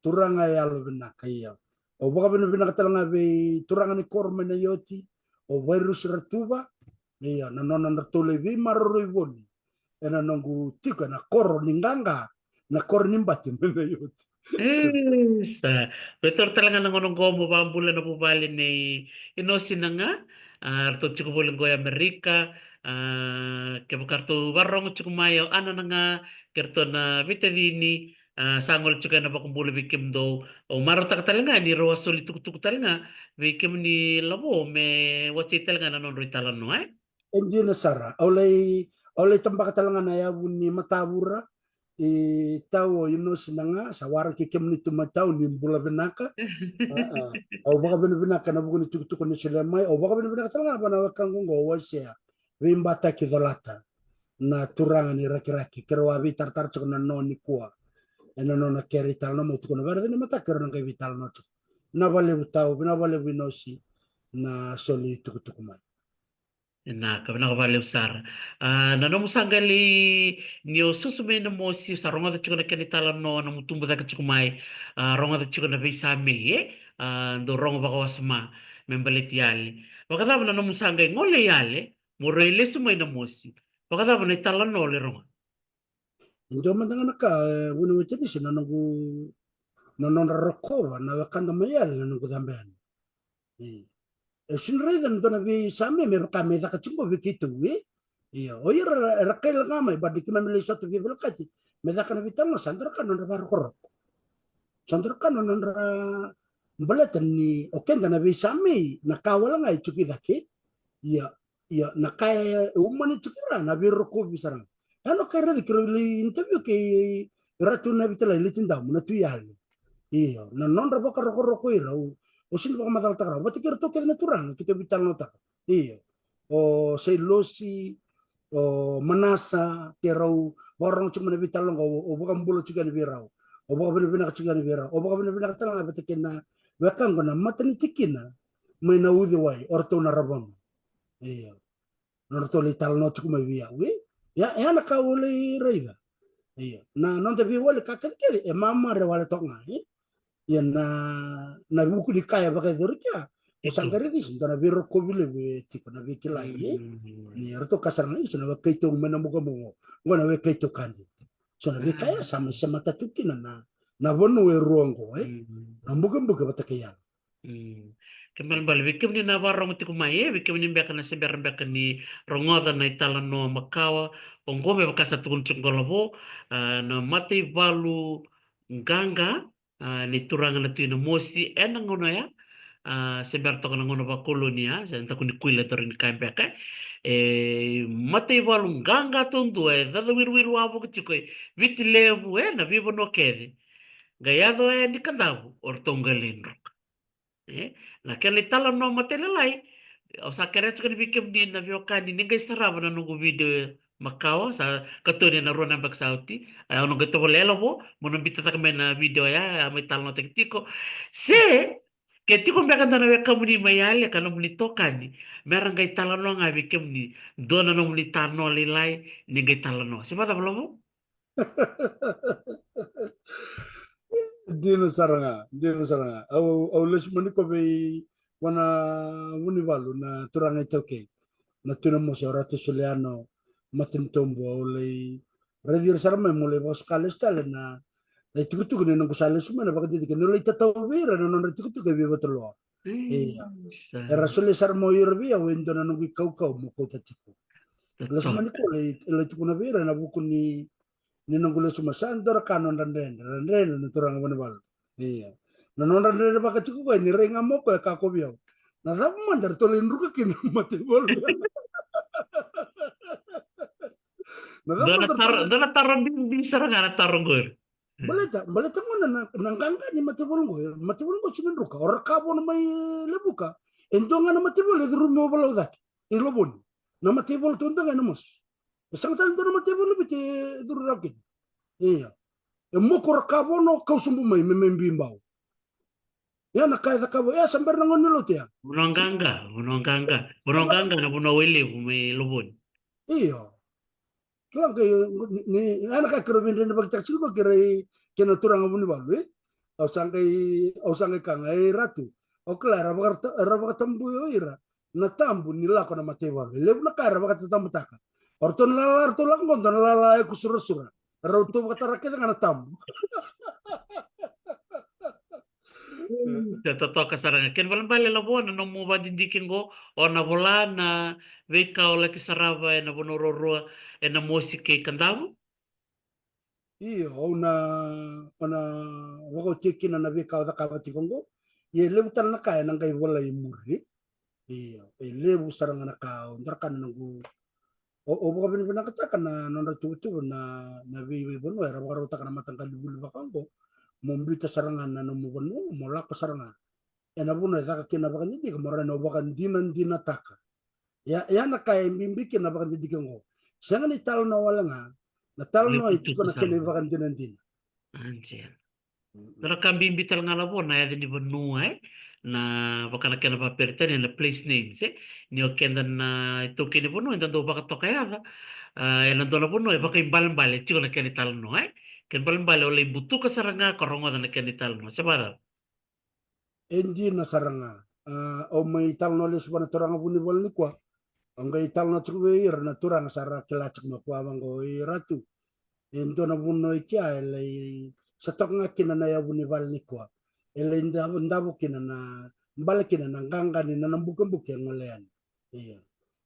Turaga yalovinaka, ia. Au vakavinavinaka tale ga vei turaga ni koro mai Naioti, o Vairusi Ratuva, ia, na nona, nodratou lai veimaroroi voli ena noqu tiko ena koro ni qaqa, na koro ni bati mai Naioti. Isa, vei toro tale ga na gauna qo mo vakabula na vuvale nei Inosi Naga, a, ratou tiko voli qo e Amerika, a, kevaka ratou vakarorogo tiko mai o Ana Naga, kei ratou na veitacini, a, sa gole tiko ena vakabula vei kemudou. Au marautaka tale ga ni rau a soli tukutuku tale ga vei kemuni Lavo me wasei tale ga na nodrau italanoa, e? E dina sara. Au lai, au lai tabaka tale ga na yavu ni matavura, i tau o Inosi Naga, sa waraki kemuni tu mai tau ni bula vinaka. A, a. Au vakavinavinaka ena vuku ni tukutuku ni solia mai, au vakavinavinaka tale ga vua na wekaqu qo, o Wasea Veibataki Colata, na turaga ni Rakiraki, keirau a veitaratara tiko na noa nikua. Ena nona kere italanoa, meu tukuna vei ira ni mataka keirau na qai veitalanoa tiko. Vinaka vakalevu tau, vinaka vakalevu Inosi na soli tukutuku mai. Vinaka, vinaka vakalevu sara. A, na nomu sa qai lai, ni o susu mai Namosi, sa rogoca tiko na kena italanoa, nomu tubu cake tiko mai, a, rogoca tiko na veisamei, e? A, dou rogo vakawasoma me baleti Yale. Vakacava na nomu sa qai gole i Yale, mo rai lesu mai Namosi? Vakacava na italanoa o lai rogoca? E dua mada ga na ka, e, vuniwai Tenisi, na noqu, na nodra rokova na wekada mai Yale na noqu cabe yani. E, e sega ni raica na dua na veisamei me vaka me caka tiko vei keitou, e? Ia, o ira era, era kaila ga mai, baleta ni keimami lai sota via vinakati me caka na veitalanoa, sa dua na ka na nodra vakarokoroko. Sa dua na ka na nodra, baleta ni o keda na veisamei, na ka wale ga e tiko i cake. Ia, ia, na ka e umani tiko i ra na veirokovi sara ga. E, na ka e raici keirau lai interview kei Ratu Navitalai Litidamu, na Tui Yale. Io, na nodra vakarokoroko i ra, au, au sega ni vakamacalataka rawa. Vata kei iratou kece na turaga keitou veitalanoataka. Io. O Sailosi, o Manasa, keirau vakarorogo tiko mai na veitalanoa qo, au, au vakabula tiko yani vei rau. Au vakavinavinaka tiko yani vei rau. Au vakavinavinaka tale ga vata kei na wekaqu na mata ni tikina mai na Uciwai, o ratou na Ravonu. Io. Nodratou lai talanoa tiko mai vei au, e? Ia, ia na ka au lai raica. Ia, na noda veiwali ka kecekece e mamare wale toka ga, e? Ia na, na vuku ni ka e vakayacori kea, au sa qai raica isa, dua na veirokovi levu e tiko, na veikilai, e? Mm. Ni ratou kaya sara ga isa na wekaitou mai na mukamuka, qo na wekaitou kadeti. So na veika ya sa mai semata tu kina na, na vanua e rua qo, e? Mm. Na bukebuke vata kei Yale. Mm. Kena ibalebale, vei kemuni na vakarorogo tiko mai, e, vei kemuni beka na se bera beka ni rogoca na italanoa makawa, oqo me vaka sa tukuni tiko qo Lavo, a, na mataivalu qaqa, a, ni turaga na Tui Namosi ena gauna oya, a, se bera toka na gauna vakoloni, a, se daku ni kuila, tauri ni kaya beka, e, mataivalu qaqa taudua e caca wiriwiri wavoki tiko e Viti Levu, e, na veivanua kece. Qai yaco yani Kadavu, o ratou qai lai druka. E, na kena italanoa matailalai, au sa kerea tiko ni vei kemuni na veiwekani ni qai sarava na noqu video makawa, sa katoni ena rua na yabaki sa oti. Au na qai tovolea Lavo mo na biuta cake mai na video ya, a mai talanoataki tiko. Se ke tiko beka dua na wekamuni mai Yale ka nomuni tokani, me ra qai talanoa ga vei kemuni dua na nomuni tanoa lailai ni qai talanoa. Se vakacava Lavo? Dina sara ga, dina sara ga. Au, au lesu mai nikua vei, vua na Vunivalu, na turaga iTaukei, na Tui Namosi, o Ratu Suliano Matanitobu, au lai raici ira sara mai meu lai vakasuka lesu tale na, na itukutuku ni noqu sa lesu mai, na vakadidike niu lai tatau vei ira na nodra itukutuku e Veivatoloa. Ia. Era solia sara mai o ira vei au e dua na noqu ikaukau meu kauta tiko. Lesu mai nikua, lai, lai tukuna vei ira ena vuku ni, ni noqu lesu mai, sa dua na ka nodra dredre, ra dredre na turaga Vunivalu. Ia. Na nodra dredrevaka tiko koya ni rai ga mo koya ka kovi au. Na cava mada ratou lai druka kina na mataivalu? Na cava mada ratou lai- Dua na taro bibi sara ga na taro qori. Baleta, baleta gona na, na qaqa ni mataivalu qo, mataivalu qo sina druka. O ra ka vono mai Levuka. E dua ga na mataivalu e curumi o Valau cake i Lovoni. Na mataivalu tu dua ga ena mosi. E sega tale dua na mataivalu Viti e curu rawa kina. Ia. E moku ra ka vono kau sobu mai me, me bibau. Ia na ka e cakava, ia sa bera na gone ni lotu ya. Vanua qaqa, vanua qaqa. Vanua qaqa na vanua wai levu mai Lovoni. Io. Kila qai, ni, ni, ia na ka keirau veidredrevakitaka tiko qo kei ira, kei na turaga Vunivalu, e? Au sa qai, au sa qai kaga, e Ratu. Au kila, era vaka, era vakatabui o ira na tabu ni lako na mataivalu. E levu na ka era vakatatabutaka. O ratou na lala ratou lako qo, dua na lala e kusurasura. Ratou vakatara kece ga na tabu. Mm, sa totoka sara ga. Kena ibalebale Lavo, na nomu vakadidike qo, o na vola na veika o laki sarava ena vanua ruarua, ena mosi kei Kadavu? Io, au na, au na vakaotia kina na veika au cakava tiko qo. Ia e levu tale na ka ena qai volai e muri. Io, e levu sara ga na ka au, dua na ka na noqu, au, au vakavinavinakataka na nodra tuvatuva na, na veiveivanua era vakarautaka na mataqali vuli vaka oqo. Mo biuta sara ga na nomu vanua, mo lako sara ga ena vanua e caka kina na vakadidike, mo rawa ni o vakadinadinataka. Ia, ia na ka e bibi kina na vakadidike oqo. Sega ni talanoa wale ga, na talanoa e tiko na kena ivakadinadina. Anjia. Mm. Dua na ka bibi tale ga Lavo na yaca ni vanua, e? Na vaka na kena vakaperitania na place names, e? Ni o keda na itaukei ni vanua eda dau vakatoka yaca. A, ena dua na vanua e vakaibalebale tiko na kena italanoa, e? Kena ibalebale o lai butuka sara ga ka rogoca na kena italanoa. Se vacava? E dina sara ga. A, au mai talanoa lesu vua na turaga Vunivalu nikua. Au qai talanoa tiko vei ira na turaga sa ra kila tiko mai vua vaqo, e Ratu. E dua na vanua i kea e lai sa toka ga kina na yavu ni vale nikua. E lai davo, davo kina na, bale kina na qaqa ni nona bukebuke e gole yani. Ia.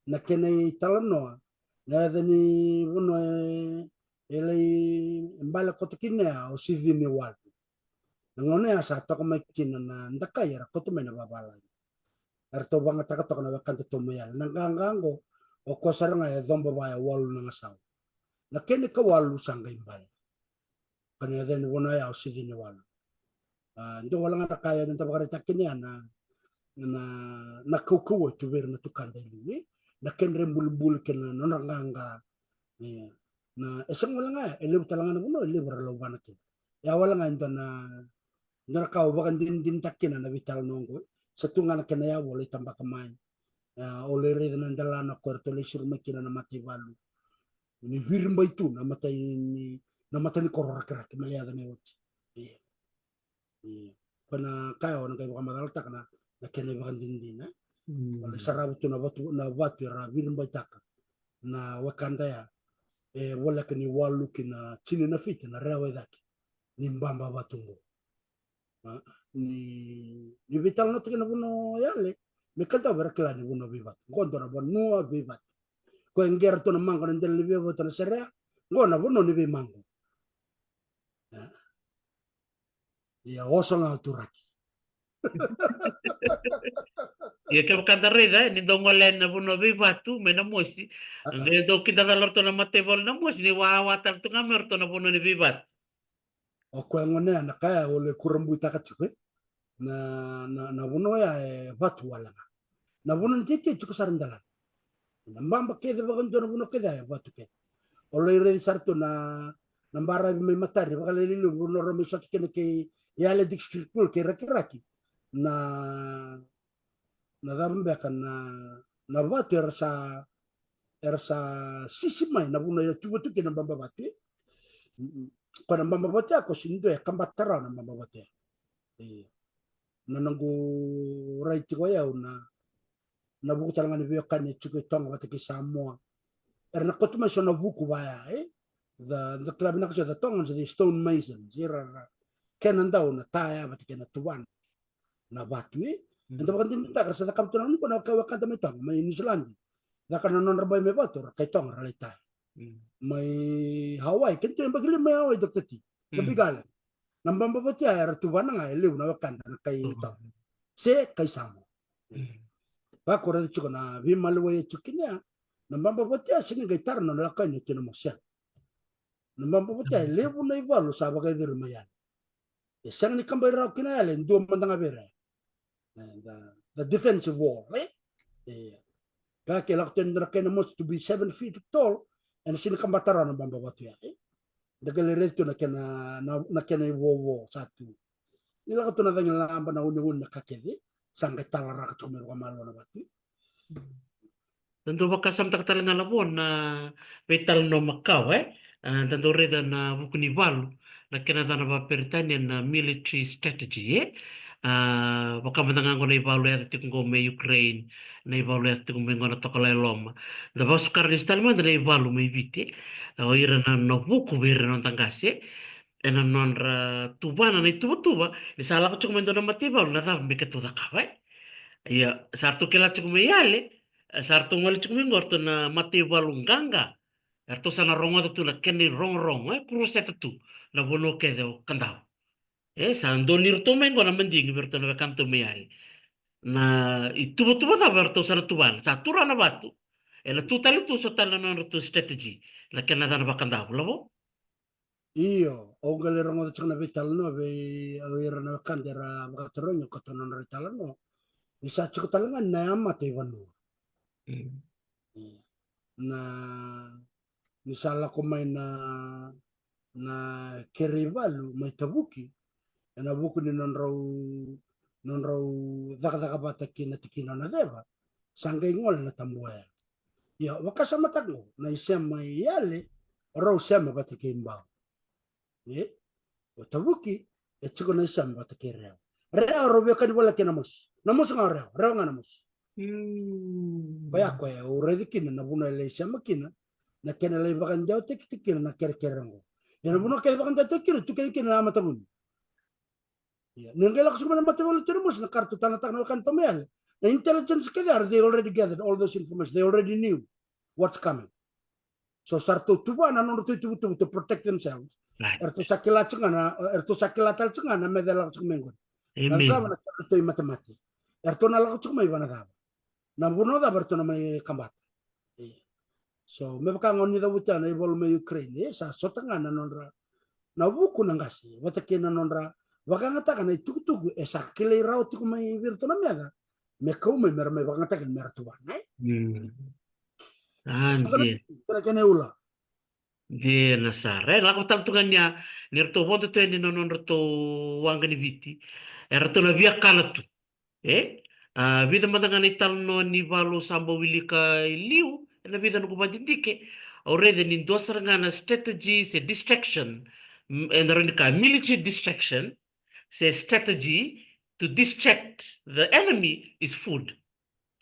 Na kena italanoa, na yaca ni vanua e, e lai bale koto kina ya o Sici ni Walu. Na gauna ya sa toka mai kina na dakai era koto mai na vavalagi. Eratou vagataka toka na wekadatou mai yale. Na qaqa qo, o koya sara ga e coba vaya walu na gasau. Na kena ikawalu sa qai bale. Ka na yaca ni vanua ya o Sici ni Walu. A, dua wale ga na ka ya eda vakaraitaka kina ya na, na, na kaukauwa e tu vei ira na tukada e liu, e? Na kedra ibulibuli kei na nodra qaqa. Ia. Na, e sega wale ga, e levu tale ga na vanua, e levu era lauvana kina. Ia wale ga e dua na, dua na ka au vakadinadinataka kina na veitalanoa oqo, e? Sa tu ga na kena yavu o lai tabaka mai. Ia, o lai raica na delana ko eratou lai suru mai kina na mataivalu. Ni viribai tu na matai ni, na matanikoro Rakiraki me lai yaco mai oti. Ia. Ia. Ko na ka ya o na qai vakamacalataka na, na kena ivakadinadina, e? Mm. O lai sarava tu na vatu, na vatu era viribaitaka na wekada ya. E voleka ni walu ki na tini na fiti na rewa i cake ni baba vatu qo. A, ni, ni veitalanoataki na vanua yale, me Kadavu era kila ni vanua veivatu. Qo dua na vanua veivatu. Ko e qera tu na maqo na dela ni veivatu na serea, qo na vanua ni veimaqo. A. Ia oso ga o Turaki. Ia kevaka da raica, e, ni dau gole yani na vanua veivatu mai Namosi. A, a. Qai dau kidacala o ratou na mataivalu Namosi, ni wawa tale tu ga mai o ratou na vanua ni veivatu. O koya gone ya na ka ya o lai kurabuitaka tiko, e? Na, na, na vanua ya e vatu wale ga. Na vanua ni teitei tiko sara e delana. Na baba kece vakadua na vanua kece ya e vatu kece. O lai raici sara tu na, na baravi mai Matari, vakalailai levu vanua ra mai sota kina kei Yale District Court kei Rakiraki. Na, na cava beka na, na vatu era sa, era sa sisi mai na vanua e tuvatuki na baba vatu, e? Mm, mm. Ko na baba vatu ya, ko sini dua e kabata rawa na baba vatu ya. Ia. Na noqu rai tiko o yau na, na vuku tale ga ni veiwekani e tiko e Toga vata kei Samoa. Era na kauta mai so na vuku vaya, e? The, the kila vinaka so the Tongans, the stone masons. Era, era kena dau na taya vata kei na tuvana. Na vatu, e? Mm. Eda vakadinadinataka, era sa cakava tu na nikua na wekada mai Toga, mai Niusiladi. Caka na nodra bai mai vatu, ra kai Toga, ra lai taya. Mm. Mai Hawaii, kena tu e yabaki lima mai Hawaii, Doctor T. Na, mm, Big Island. Na baba vati ya era tuvana ga e levu na wekada na kai Tau se kai Samoa. Vaka o raica tiko na veimaliwai e tiko kina ya, na baba vati ya sega ni qai tara na nona lako yani o Tui Namosi. Na baba vati ya e levu na ivalu sa vakayacori mai Yale. E sega ni kabai rawa kina Yale, e dua mada ga vei ira. E, the, the defensive wall, e? E. Ka ke lako tena dua na kai Namosi to be seven feet tall, ena sega ni kabata rawa na baba vatu ya, e? Da qai lai raica tu na kena, na, na kena ivovo sa tu. Ni lako tu na cagilaba, na uneune, na ka kece, sa qai talaraka tiko mai vakamalua na vatu. Da dau vakasamataka tale ga, Lavo, na veitalanoa makawa, e? A, da dau raica na vuku ni valu, na kena yacana vakaperitania na military strategy, e? A, vaka mada ga qo na ivalu e yaco tiko qo mai Ukraine, na ivalu e yaco tiko mai qo na Tokalau e Loma. Da vakasuka lesu tale mada na ivalu mai Viti, e? O ira na, na vuku vei ira na noda qase, e? Ena nodra tuvana na ituvatuva, ni sa lako tiko mai dua na mataivalu, na cava me keitou cakava, e? Ia, sa ratou kila tiko mai Yale, e, sa ratou gole tiko mai qo ratou na mataivalu qaqa. Eratou sa na rogoca tu na kena irogorogo, e, kuruseta tu na vanua kece o Kadavu. E, sa donui iratou mai qo na madigi vei iratou na wekanatou mai Yale. Na ituvatuva cava eratou sa na tuvana, sa tu rawa na vatu. Ena tu tale tu so tale na nodratou strategy, na kena yacana vaKadavu, Lavo. Io, au qai lai rogoca tiko na veitalanoa vei, o ira na wekada era vakatarogi koto na nodra italanoa. Ni sa tiko tale ga na yamata i vanua. Mm. Io. Na, ni sa lako mai na, na kere ivalu mai Tavuki, ena vuku ni nodrau, nodrau cakacaka vata kei na tikina o Naceva, sa qai gole na Tabuaya. Ia, vakasamataka qo, na isema i Yale, o rau sema vata kei Bau. E? O Tavuki, e tiko na isema vata kei Rewa. Rewa, rau via kani voleka kei Namosi. Namosi ga o Rewa, Rewa ga Namosi. Mm. Koya, koya, au raica kina na vanua e lai sema kina, na kena lai vakadewataki kina na kerekere qo. Ia na vanua kece vakadewataki kina, tu kina kina na matavuni. Ia, ni qai lako tiko mai na mataivalu o Tui Namosi, na ka ratou tanataka na wekana tiko mai Yale. Na intelligence kece ya, they already gathered all those information. They already knew what's coming. So sa ratou tuvana na nodratou ituvatuva to protect themselves. Right. Eratou sa kila tiko ga na, eratou sa kila tale tiko ga na meca e lako tiko mai qori. Na cava na kena ratou imatemate. Eratou na lako tiko mai vana cava. Na vanua cava eratou na mai kabata. Ia. So, me vaka ga o ni cavuta na ivalu mai Ukraine, e sa sota ga na nodra, na vuku na qase, vata kei na nodra vakayagataka na itukutuku e sa kilai rawa tiko mai vei iratou na meca, me kau mai me ra mai vakayagataka me ra tuvana, e? Mm. A, so, dina. Kena, kena ula. Dina sara. E, lako tale tu ga ni a, ni ratou vodo tu yani na nodratou waqa ni Viti. Eratou na via kana tu. E? A, vica mada ga na italanoa ni valu sa bau wilika i liu, ena vica noqu vadidike, au raica ni dua sara ga na strategy se distraction, m-, eda rawa ni kaya military distraction, se strategy to distract the enemy is food.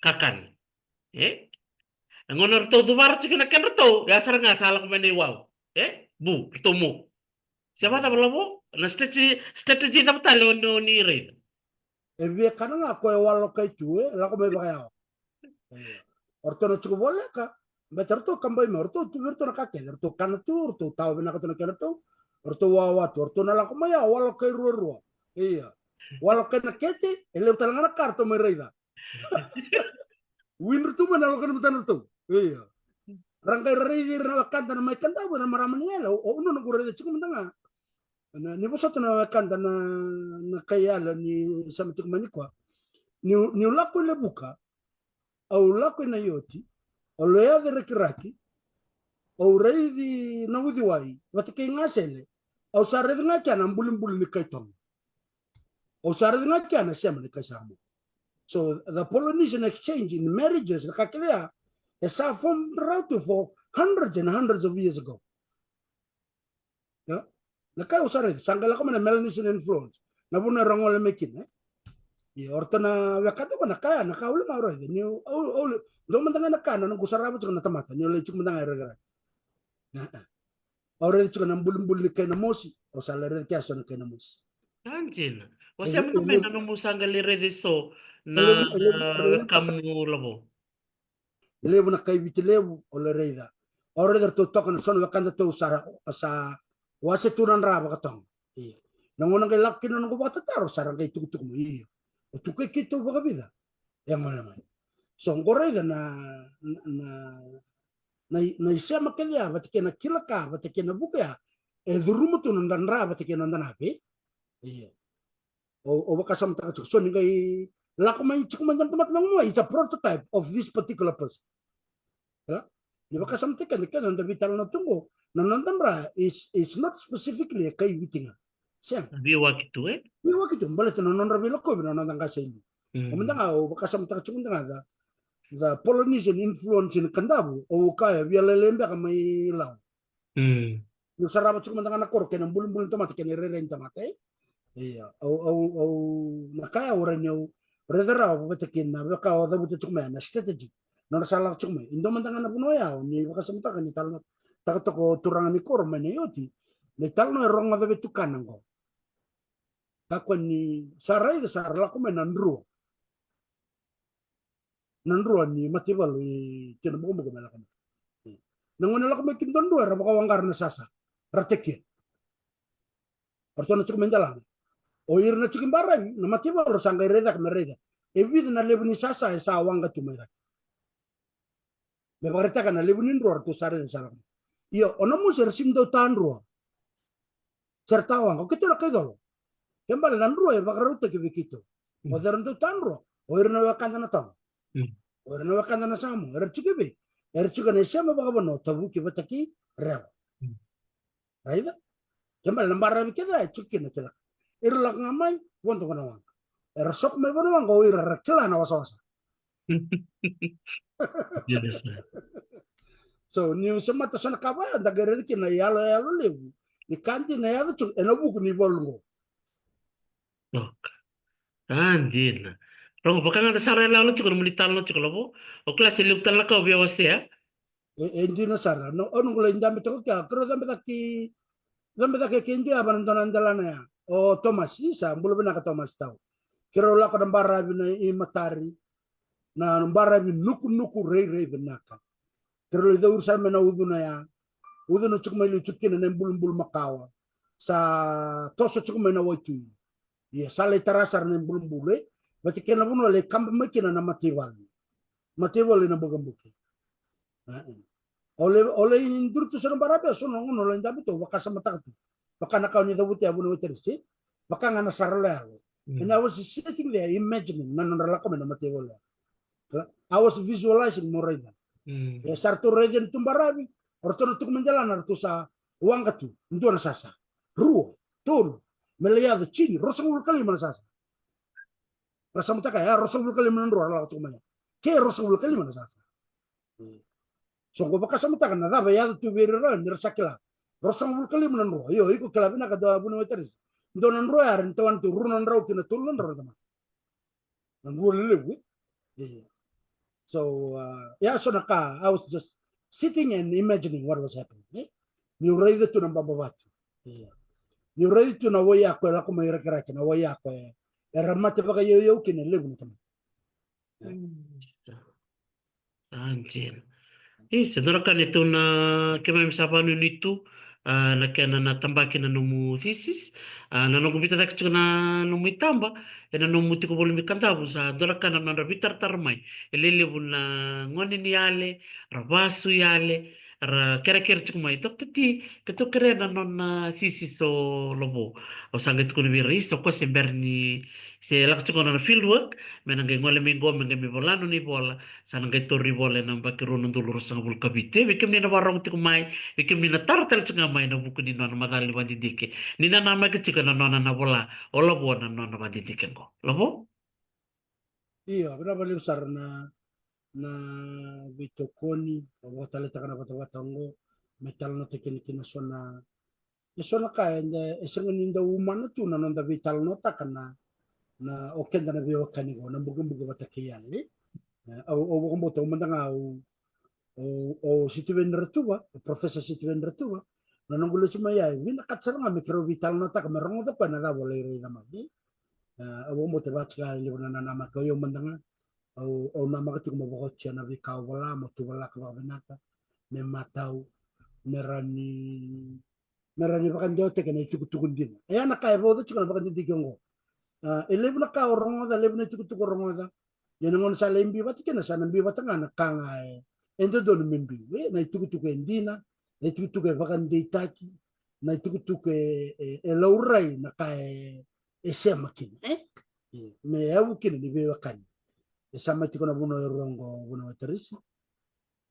Kakana. E? E gauna ratou cuvara tiko na kedratou, ya sara ga sa lako mai na iwau. E? Bu, ratou moku. Se vakacava, Lavo, na strategy, strategy cava tale o ni, o ni raica? E via kana ga ko e walokai tu, e lako mai vakayawa. Ia. O ratou na tiko voleka, beta ratou kabai mai, o ratou tu vei ratou na ka kece, o ratou kana tu, o ratou tawa vinaka tu na kedratou, o ratou wawa tu, o ratou na lako mai ya, walokai ruarua. Ia. Walokai na kete, e levu tale ga na ka ratou mai raica. Win ratou mai na loka ni matana ratou. Ia. Ra qai raici ira na wekada na mai Kadavu, na marama ni Yale, o, o, noqu raica tiko mada ga. Na, ni vosota na wekada na, na kai Yale ni sema tiko mai nikua. Niu, niu lako i Levuka, au lako i Naioti, au lai yaco i Rakiraki, au raici na uciwai vata kei Gasele, au sa raici ga kea na bulibuli ni kai Toga. Au sa raici ga kea na sema ni kai Samoa. So the Polynesian exchange in marriages, na ka kece ya, e sa form rawa tu for hundreds and hundreds of years ago. Ia, na ka au sa raica, sa qai lako mai na Melanesian influence. Na vanua era gole mai kina, e? Ia, o ratou na wekada qo na ka ya, na ka au lima au raica. Niu, au, au, dua mada ga na ka, na noqu sarava tiko na tamata, niu lai tiko mada ga i Rakiraki. Au raica tiko na bulibuli ni kai Namosi, au sa lai raica kea so na kai Namosi. A, dina. Wasea mada mai na nomu sa qai lai raica eso na, na wekamu, Lavo. Levu na kai Viti Levu, au lai raica. Au raica ratou toka na so na wekadatou sa, sa wase tu na dra vakaToga. Ia. Na gauna qai lako kina na noqu vakatataro sa ra qai tukutuku mai, io, o tukai keitou vakavica e gole mai. So qo raica na, na, na, na, na isema kece ya vata kei na kila ka vata kei na vuku ya e curuma tu na noda dra vata kei na noda na ve. Io. O, o vakasamataka tiko, so ni qai lako mai tiko mai dana tamata mai, it's a prototype of this particular person. Ia? Ni vakasamataka keda, keda da veitalanoa tu qo, na noda dra is, is not specifically e kai Viti ga. Sega. Veiwaki tu, e? Veiwaki tu, baleta na nodra veilakovi na noda qase i liu. Mm. O mada ga, o vakasamataka tiko mada ga the, the Polynesian influence in Kadavu, o kaya via lailai beka mai Lau. Mm. Niu sarava tiko mada ga na koro kei na bulibuli ni tamata kei na irairai ni tamata, e? Ia, au, au, au, na ka ya au rai niu raica rawa vata kina, vaka o cavuta tiko mai na strategy. Nodra sa lako tiko mai. E dua mada ga na vanua ya, ni vakasamataka ni talanoataka toka o turaga ni koro mai na ioti. Na italanoa e rogoca vei tukana qo. Kakua ni sa raica sa ra lako mai na drua. Na drua ni mataivalu i Tina Bukabuka me lako mai. Na gauna lako mai kina dua drua era vakawaqara na sasa. Ra tekia. Ratou na tiko mai delana. O ira na tiko i baravi, na mataivalu ra sa qai raicaka me raica. E vica na levu ni sasa e sa waqa tu mai cake. Me vakaraitaka na levu ni drua ratou sa raica sa lako mai. Io, o na mosi era sega ni dau ta drua. Se ra ta waqa, o keitou na kai colo. Ke bale na drua e vakarautaki vei keitou. Mm. O cei era dau ta drua? O ira na wekada na Toga. Mm. O ira na wekada na Samoa. Era tiko vei? Era tiko na isema vakavanua, Tavuki vata kei Rewa. Mm. Raica? Ke bale na baravi kece e tiko kina kila. Ira lako ga mai, vodo qo na waqa. Era soko mai vanua qo, o ira ra kila na wasawasa. Yes, sir. So, niu semata so na ka vaya, da qai raica kina na iyaloyalo levu ni ka dina e yaco tiko ena vuku ni valu qo. Okay. A, dina. Rogo, vaka ga da sa ra yaloyalo tiko na nomuni talanoa tiko, Lavo. O kila se levu tale na ka o via wasea. E, e dina sara. Na, au noqu lai dabe toka kea, keirau cabe cake, cabe cake kei Diava na dua na delana ya. O Thomas, isa, bula vinaka Thomas tau. Keirau lako na baravi na imatari. Na baravi nukunuku rairai vinaka. Keirau lai cauri sara mai na ucuna ya. Ucuna tiko mai liu tiko kina na ibulubulu makawa. Sa toso tiko mai na waitui. Ia, sa lai tara sara na ibulubulu, e? Vata kei na vanua lai kaba mai kina na mataivalu. Mataivalu ena bukebuke. E, e. O lai, o lai duri tu so na baravi, so na gauna o lai dabe tu, vakasamataka tu. Vaka na ka o ni cavuta ya vua na waitaresi. Vaka ga na sa ra yaloyalo. Mm. And I was sitting there imagining na nodra lako mai na mataivalu ya. I was visualizing mo raica. Mm. E sa ratou raica ni tu baravi, o ratou na tuku mai delana, ratou sa waqa tu, dua na sasa, rua, tolu, me lai yaco, tini, ruasagavulu ka lima na sasa. Ra samataka ya, ruasagavulu ka lima na drua, ra lako tiko mai ya. Ke ruasagavulu ka lima na sasa. Mm. So qo vakasamataka na cava e yaco tu vei ira ni ra sa kila. Ruasagavulu ka lima na drua. Io, iko kila vinaka, dua vua na waitaresi. Dua na drua ya, era ni tawana tu rua na drau ki na tolu na drau na tamata. Na drua lelevu, e? Io. So, uh, ya so na ka, I was just sitting and imagining what was happening, e? Niu raica tu na baba vatu. Io. Niu raica tu na waiyako e lako mai Rakiraki, na waiyako e, era mate vakaiyauyau kina e levu na tamata. Mm. A, dina. Isa, dua na ka ni tou na, keimami sa vakanuinui tu, a, na kena na tabaki na nomu thesis, a, na noqu biuta cake tiko na nomu itaba ena nomu tiko volumi Kadavu, sa dua na ka na nodra veitaratara mai e lelevu na gone ni yale, ra vasu yale, ra kerekere tiko mai, Doctor T, keitou kerea na nona thesis o Lavo. Au sa qai tukuna vei ira, isa, o koya se bera ni se lako tiko na nona field work, me na qai gole mai qo, me qai mai vola na nona ivola, sa na qai tauri vola ena yabaki rua na udolu ruasagavulu ka vitu. E, vei kemuni na vakarorogo tiko mai, vei kemuni na tara tale tiko ga mai ena vuku ni nona macala ni vakadidike. Ni nanamaki tiko ena nona na vola o Lavo na nona vakadidike qo. Lavo? Io, vinaka vakalevu sara na, na veitokoni, au vakataletaka na vatavata oqo, me talanoataki kina kina so na, e so na ka eda, e sega ni dau umana tu na noda veitalanoataka na, na o keda na veiwekani qo, na bukebuke vata kei yale. E, au, au vakabauta, au mada ga, au, o, o Sitiveni Ratuva, o Professor Sitiveni Ratuva, na noqu lesu mai ya, e vinakata sara ga me keirau veitalanoataka, me rogoca koya na cava o lai raica mai. E, au vakabauta e vaka tiko ya e levu na nanamaki, o yau mada ga, au, au namaka tiko mo vakaotia na veika o vola, mo tuvalaka vakavinaka, me matau, me rawa ni me rawa ni vakadewataki na itukutuku dina. E ya na ka e vauca tiko na vakadidike oqo. A, e levu na ka o rogoca, levu na itukutuku o rogoca. Ia na gauna sa lai biu vata kina, sa na biu vata ga na ka ga e, e dodonu me biu. E, na itukutuku e dina, na itukutuku e vakadeitaki, na itukutuku e, e, e laurai na ka e, e sema kina, e? E, me yavu kina ni veiwekani. E sa mai tiko na vanua e rua oqo, vanua e Tarisi.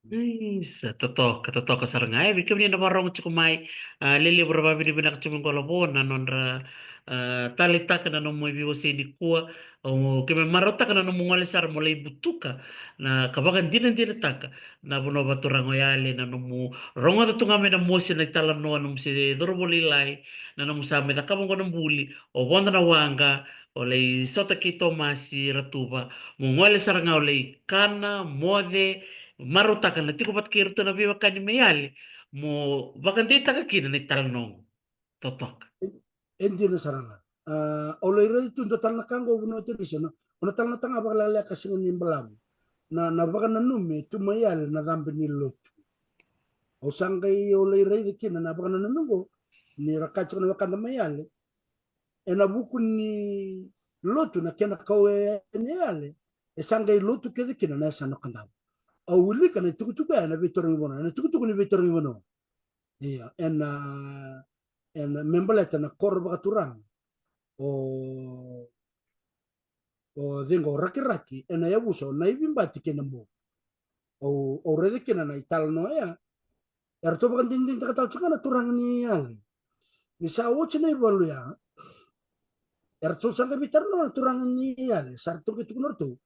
Isa, totoka, totoka sara ga. E, vei kemuni na vakarorogo tiko mai, a, lelevu ra vakavinavinaka tiko mai qo Lavo na nodra, a, taleitaka na nomu veiwasei nikua. O, keimami marautaka na nomu gole sara mo lai butuka na ka vakadinadinataka na vanua vakaturaga o Yale, na nomu rogoca tu ga mai na mosi na italanoa, nomu se cauravou lailai, na nomu sa mai cakava oqo na buli, o vodo na waqa, o lai sota kei Tomasi Ratuva, mo gole sara ga o lai kana, moce, marautaka na tiko vata kei iratou na veiwekani mai Yale, mo vakadeitaka kina na italanoa oqo. Totoka. E, e dina sara ga. A, au lai raica tu dua tale na ka oqo, vanua e Tarisi, na, o na tale na taga vakalekaleka, sega ni balavu. Na, na vakananumi tu mai Yale na cabe ni lotu. Au sa qai, au lai raica kina na vakananumi oqo, ni ra kaya tiko na wekada mai Yale, ena vuku ni lotu na kena kau e, e ni Yale, e sa qai lotu kece kina na yasana o Kadavu. Au wilika na itukutuku ya ena veitarogi vanua, ena itukutuku ni veitarogi vanua. Ia, ena, ena me baleta na koro vakaturaga o, o cei qo, o Rakiraki, ena yavusa o Naivibati kei Nabou. Au, au raica kina na italanoa ya. Eratou vakadinadinataka tale tiko ga na turaga ni Yale. Ni sa oti na ivalu ya, eratou sa qai veitalanoa na turaga ni Yale, sa ratou qai tukuna o ratou,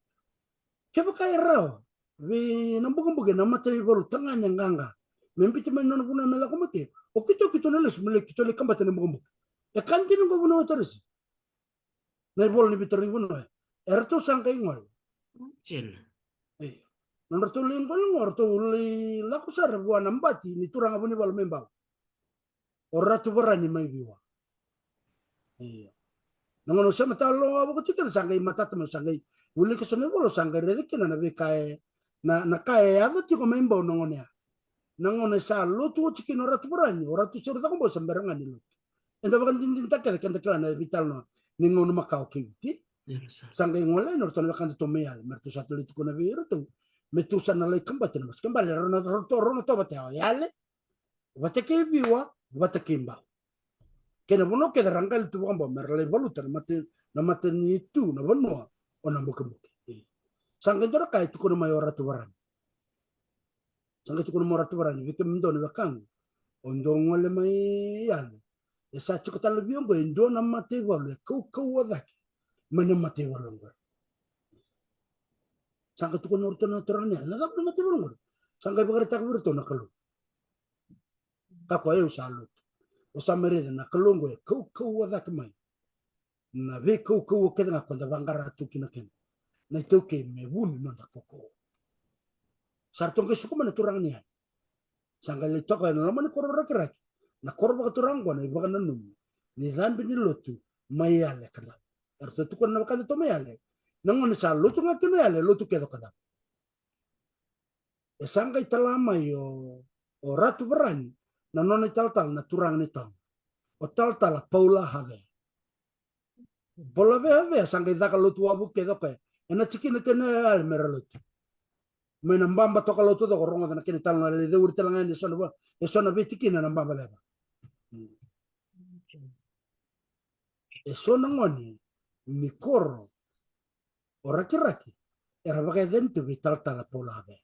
kevaka e rawa vei Nabukebuke na mataivalu tagane qaqa me biuti mai na nona vanua me lako mate, o keitou, keitou na lesu me lai, keitou lai kabata Nabukebuke. E ka dina oqo, vanua e Tarisi. Na ivola ni veitarogi vanua. Eratou sa qai gole. Io. Nodratou lai gole oqo, eratou lai lako sara vua na bati ni turaga Vunivalu mai Bau, o Ratu Varani mai Viwa. Io. Na gauna o sema tale ga vaka tiko kina, sa qai matata mai, sa qai wilika eso na ivola, sa qai raica kina na veika e, na, na ka e yaco tiko mai Bau na gauna ya. Na gauna e sa lotu oti kina o Ratu Varani, o Ratu Sere Cakobau sa bera ga ni lotu. Eda vakadinadinataka kece, keda kila na veitalanoa ni gauna makawa kei Viti. Sa qai gole yani o ratou na wekadatou mai Yale, me ratou sa tu lai tukuna vei iratou, me tou sa na lai kabati na masu. Kena ibalebale, rau na, rau na tovata o Yale vata kei Viwa vata kei Bau. Kei na vanua kece ra qai lotu vakabau me ra lai valuta na mata, na matanitu, na vanua o Nabukebuke. Sa qai dua na ka e tukuna mai o Ratu Varani. Sa qai tukuna mai o Ratu Varani vei kemudou na wekaqu, o dou gole mai Yale, e sa tiko tale vei au oqo e dua na mataivalu e kaukauwa cake mai na mataivalu oqori. Sa qai tukuna o ratou na turaga ni Yale, na cava na mataivalu oqori? Sa qai vakaraitaka vei iratou na Kalou. Kakua, au sa lotu. O sa mai raica na Kalou oqo e kaukauwa cake mai na veikaukauwa kece ga ko da vaqara tu kina keda. Na iTaukei me vu ni noda kaukauwa. Sa ratou qai suka mai na turaga ni Yale. Sa qai lai toka ena loma ni koro Rakiraki, na koro vakaturaga oqo, na ivakananumi ni cabe ni lotu mai Yale, Kadavu. Eratou tukuna na wekadatou mai Yale, na gauna sa lotu ga kina o Yale, lotu kece o Kadavu. E sa qai tala mai o, o Ratu Varani na nona italatala na turaga ni Toga, o talatala Paula Havea. Paula Havea, Havea sa qai caka lotu wavu kece o koya ena tikina kece o Yale me ra lotu. Mai na baba toka lotu, o rogoca na kena italanoa, lai cauri tale ga yani eso na va, eso na veitikina na baba ceva. Eso na gone ni koro o Rakiraki era vakayacani tu vei talatala Paula Havea.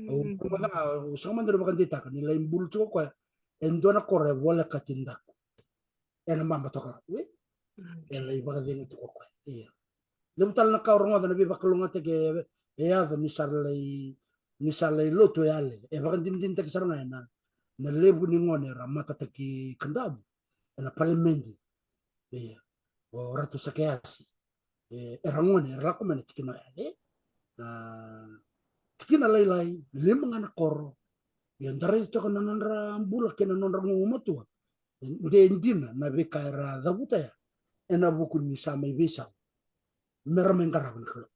Au, au sega mada ni vakadeitaka ni lai bulu tiko o koya e dua na koro e volekati daku ena baba toka lotu, e? E lai vakacegu tiko o koya. Ia. Levu tale na ka au rogoca na veivakalougatataki e, e yaco ni sa lai, ni sa lai lotu o Yale. E vakadinadinataki sara ga ena, na levu ni gone era matataki Kadavu ena palimedi. Ia. O Ratu Sakeasi. E, era gone, era lako mai na tikina o Yale. A, tikina lailai, lima ga na koro. Ia, da raica toka na nodra bula kei na nodra gugumatua. De dina na veika era cavuta ya ena vuku ni sa mai veisau me ra mai qarava na Kalou.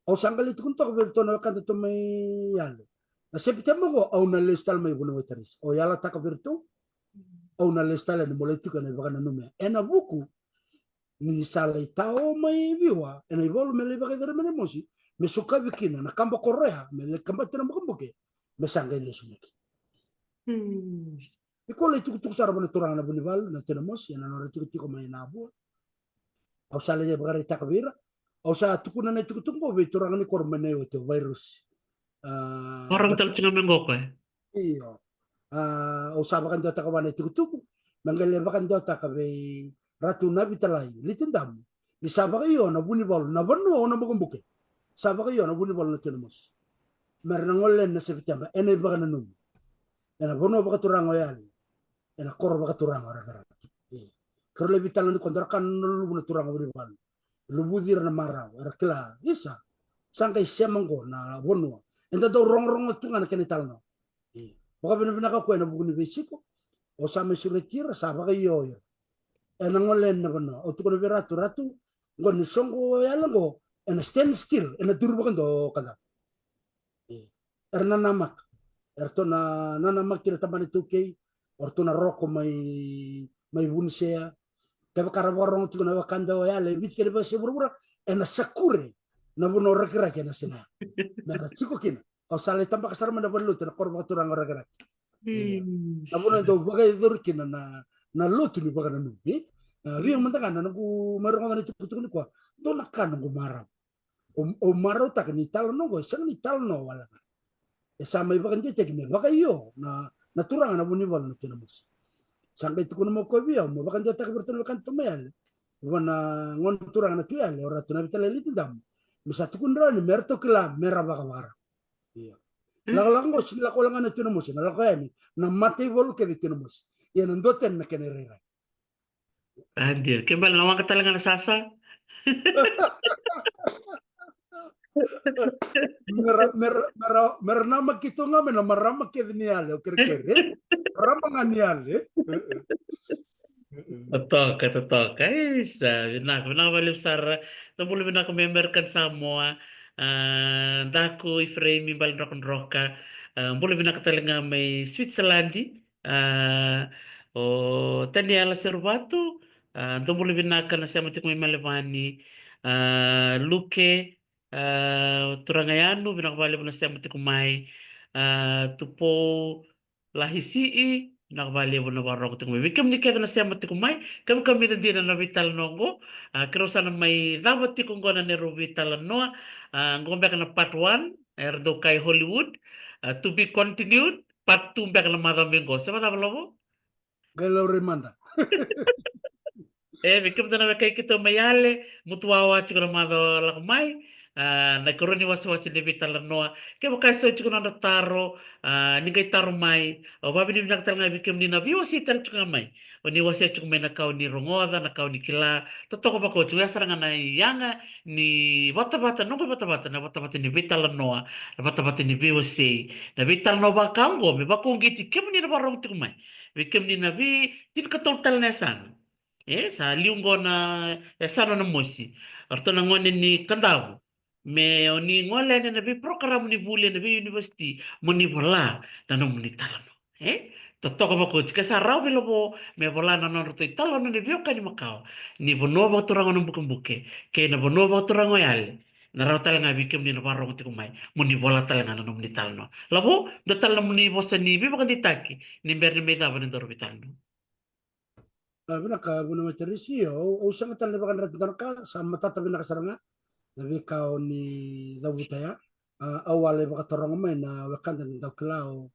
Au sa qai lai tukuna toka vei iratou na wekadatou mai Yale, Na Sepiteba oqo au na lesu tale mai Vuniwai Tarisi. Au yalataka vei iratou, au na lesu tale yani mo lai tiko ena ivakananumi. Ena vuku ni sa lai tao mai Viwa ena ivalu me lai vakayacori mai Namosi, me sokavi kina na kaba koro ya, me lai kabati na bukebuke, me sa qai lesu mai kina. Iko lai tukutuku sara vua na turaga na Vunivalu na Tui Namosi ena nodra tikotiko mai Navua. Au sa lai vakaraitaka vei ira. Au sa tukuna na itukutuku qo vei turaga ni koro mai na ioti, o Vairusi. A, Vakarau tale tiko ga me qo koya. Io. A, au sa vakadewataka vua na itukutuku me qai lai vakadewataka vei Ratu Navitalai Litidamu ni sa vakaio na Vunivalu, na vanua au na bukebuke. Sa vakaio na Vunivalu na Tui Namosi. Me ra na gole yani na Sepiteba ena ivakananumi, ena vanua vakaturaga o Yale, ena koro vakaturaga o Rakiraki. E, keirau lai veitalanoa nikua, dou ra kaya na luluvu na turaga Vunivalu. Luvuci ira na marau, era kila, isa, sa qai sema qo na vanua. Eda dau rogorogo tu ga na kena italanoa. E, vakavinavinaka o koya ena vuku ni veisiko. Au sa mai sureti ira, sa vakaio ira. Ena gole yani na vanua. Au tukuna vei Ratu, Ratu, qo ni soqo o Yale qo, ena stand still, ena duru vakadua o Kadavu. E, era nanamaka. Eratou na nanamaki na tabana iTaukei, o ratou na roko mai, mai Vunisea. Kevaka ra vakarorogo tiko na wekada o Yale e Viti kei na veiyasai vuravura, ena sakure na vanua o Rakiraki ena siga ya. Me ra tiko kina. Au sa lai tabaka sara mai na valenilotu ena koro vakaturaga o Rakiraki. Io. Na vanua e dau vakayacori kina na, na lotu ni vakananumi. A, via mada ga na noqu mai rogoca na itukutuku nikua, dou na kaya noqu marau. Au, au marautaka ni talanoa oqo e sega ni talanoa wale ga. E sa mai vakadeitaki me vakaio na, na turaga na Vunivalu na Tui Namosi. Sa qai tukuna mai o koya vei au, me vakadeitaka vei iratou na wekadatou mai Yale, vua na gone turaga na Tui Yale, o Ratu Navitalai Litidamu, me sa tukuni rawa yani me ratou kila me ra vakavakarau. Io. Lakolako oqo sega ni lako wale ga na Tui Namosi, na lako yani na mataivalu kece i Tui Namosi. Ia na dua tani na kena irairai. A, dina. Ke bale na waqa tale ga na sasa. Me ra, me ra, me ra, me ra namaki tu ga mai na marama kece ni Yale, au kerekere. Marama ga ni Yale. Totoka, totoka. Isa, vinaka, vinaka vakalevu sara. Dou bula vinaka mai American Samoa. A, Daku Ifereimi Baledrokadroka. A, bula vinaka tale ga mai Switzerland. A, o Taniela Seruvatu, a, dou bula vinaka na sema tiko mai Melevani. A, Luke, a, turaga Yanu, vinaka vakalevu na sema tiko mai. A, Tupou Lahisii, vinaka vakalevu na vakarorogo tiko mai. Vei kemuni kece na sema tiko mai, kamikamica dina na veitalanoa oqo. A, keirau sa na mai cava tiko oqo na neirau veitalanoa. A, oqo beka na part one, era dau kaya i Hollywood. A, to be continued. Part two beka na macawa mai qo. Se vakacava, Lavo? Qai laurai mada. E, vei kemudou na wekai keitou mai Yale, mutu wawa tiko na macawa lako mai. A, na ikarua ni wasewase ni veitalanoa. Kevaka e so tiko na nodra taro, a, ni qai taro mai. Au vakavinavinaka tale ga vei kemuni na veiwasei tale tiko ga mai. O ni wasea tiko mai na ka o ni rogoca, na ka o ni kila. Totoka vakaoti, oya sara ga na yaga ni vatavata, noqu vatavata, na vatavata ni veitalanoa, na vatavata ni veiwasei. Na veitalanoa vaka oqo me vakauqeti kemuni na vakarorogo tiko mai. Vei kemuni na veitinikatolu tale na yasana. E, sa liu oqo na yasana o Namosi. O ratou na gone ni Kadavu. Me o ni gole yani ena veiporokaramu ni vuli ena veiunivesiti, mo ni vola na nomuni talanoa. E? Totoka vakaoti, ke sa rawa vei Lavo me vola na nodratou italanoa na veiwekani makawa ni vanua vakaturaga o Nabukebuke kei na vanua vakaturaga o Yale. Na rawa tale ga vei kemuni na vakarorogo tiko mai, mo ni vola tale ga na nomuni talanoa. Lavo, dua tale na nomuni vosa ni veivakadeitaki ni bera ni mai cava na nodaru veitalanoa. A, vinaka, Vuniwai Tarisi, au, au sega tale ni vakadreta dua na ka, sa matata vinaka sara ga na veika o ni cavuta ya. A, au a lai vakataroga mai na wekada ni dau kila o,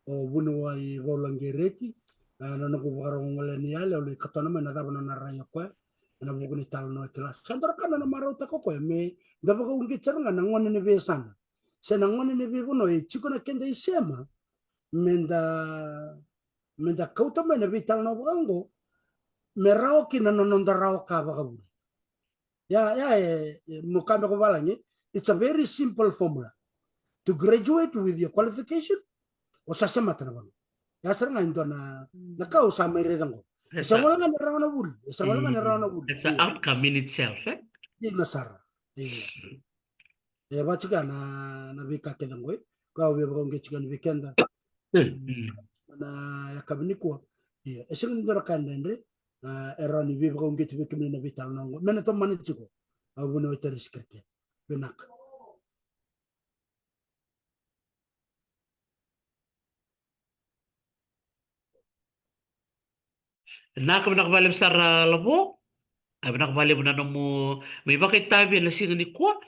o Vuniwai Vaulaqereti, a, na noqu vakarogo gole ni Yale, au lai katona mai na cava na nona rai o koya ena vuku ni talanoa e kila. Sa dua na ka na nona marautaka o koya me da vakauqeti sara ga na gone ni veiyasana se na gone ni veivanua e tiko na keda isema, me da, me da kauta mai na veitalanoa vaka oqo me rawa kina na noda rawa ka vakavuli. Ya, ya, e, e, mo ka beka valagi, it's a very simple formula. To graduate with your qualification, o sa semata na vanua. Ya sara ga e dua na, na ka au sa mai raica oqo. E sa gole ga ni rawa na vuli. E sa gole ga ni rawa na vuli. It's an outcome in itself, e? Dina sara. Io. E vaka tiko ya na, na veika kece oqo, e. Ka au via vakauqeti tiko yani vei keda. Mm. Na yakavi nikua. Ia, e sega ni dua na ka dredre. A, e rawa ni veivakauqeti vei kemuni na veitalanoa qo. Me na tomana tiko. Au vunau e tarisi kerekere. Vinaka. Vinaka, vinaka vakalevu sara Lavo. A, vinaka vakalevu na nomu mai vakaitavi ena siga nikua.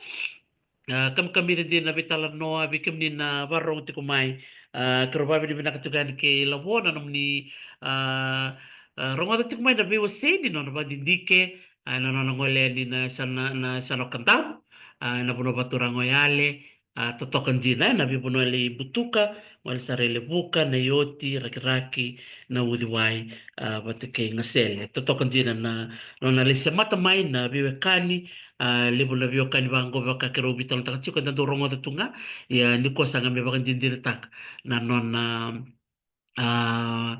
A, kamikamica dina na veitalanoa vei kemuni na vakarorogo tiko mai. A, keirau vakavinavinaka tiko yani kei Lavo na nomuni, a, a, rogoca tiko mai na veiwasei ni nona vakadidike, a, na nona gole yani na yasana, na yasana o Kadavu, a, na vanua vakaturaga o Yale, a, totoka dina, e, na veivanua e Lai Butuka, gole sara i Levuka, Naioti, Rakiraki, Nauciwai, a, vata kei Gasele. Totoka dina na nona lai semata mai na veiwekani, a, levu na veiwekani vaqo vaka keirau veitalanoataka tiko, eda dau rogoca tu ga. Ia nikua sa ga me vakadinadinataka na nona, a,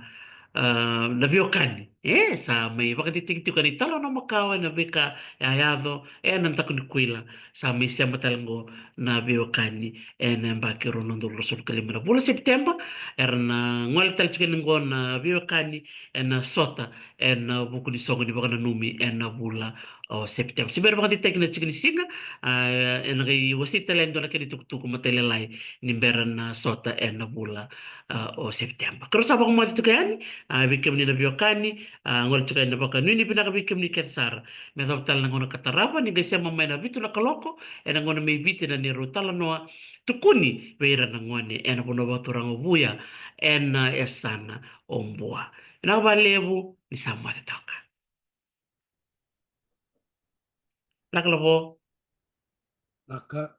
a, na veiwekani. E, sa mai vakadeitaki tiko ena italanoa makawa, ena veika e a yaco, ena daku ni kuila. Sa mai sema tale qo na veiwekani ena yabaki rua na udolu ruasagavulu ka lima na vula Sepiteba. Era na gole tale tiko yani qo na veiwekani ena sota ena vuku ni soqo ni vakananumi ena vula o Sepiteba. Se bera vakadeitaki na tiki ni siga, a, ena qai wasei tale yani dua na kena itukutuku matailalai ni bera na sota ena vula, a, o Sepiteba. Keirau sa vakamoce tiko yani, a, vei kemuni na veiwekani, a, gole tiko yani na vakanuinui vinaka vei kemuni kece sara. Me yacova tale na gauna ka tarava, ni qai sema mai na vitu na kaloko, ena gauna mai Viti na neirau talanoa, tukuni vei ira na gone ena vanua vakaturaga o Vuya, ena yasana o Bua. Vinaka vakalevu, ni sa moce toka. Vinaka Lavo. Vinaka.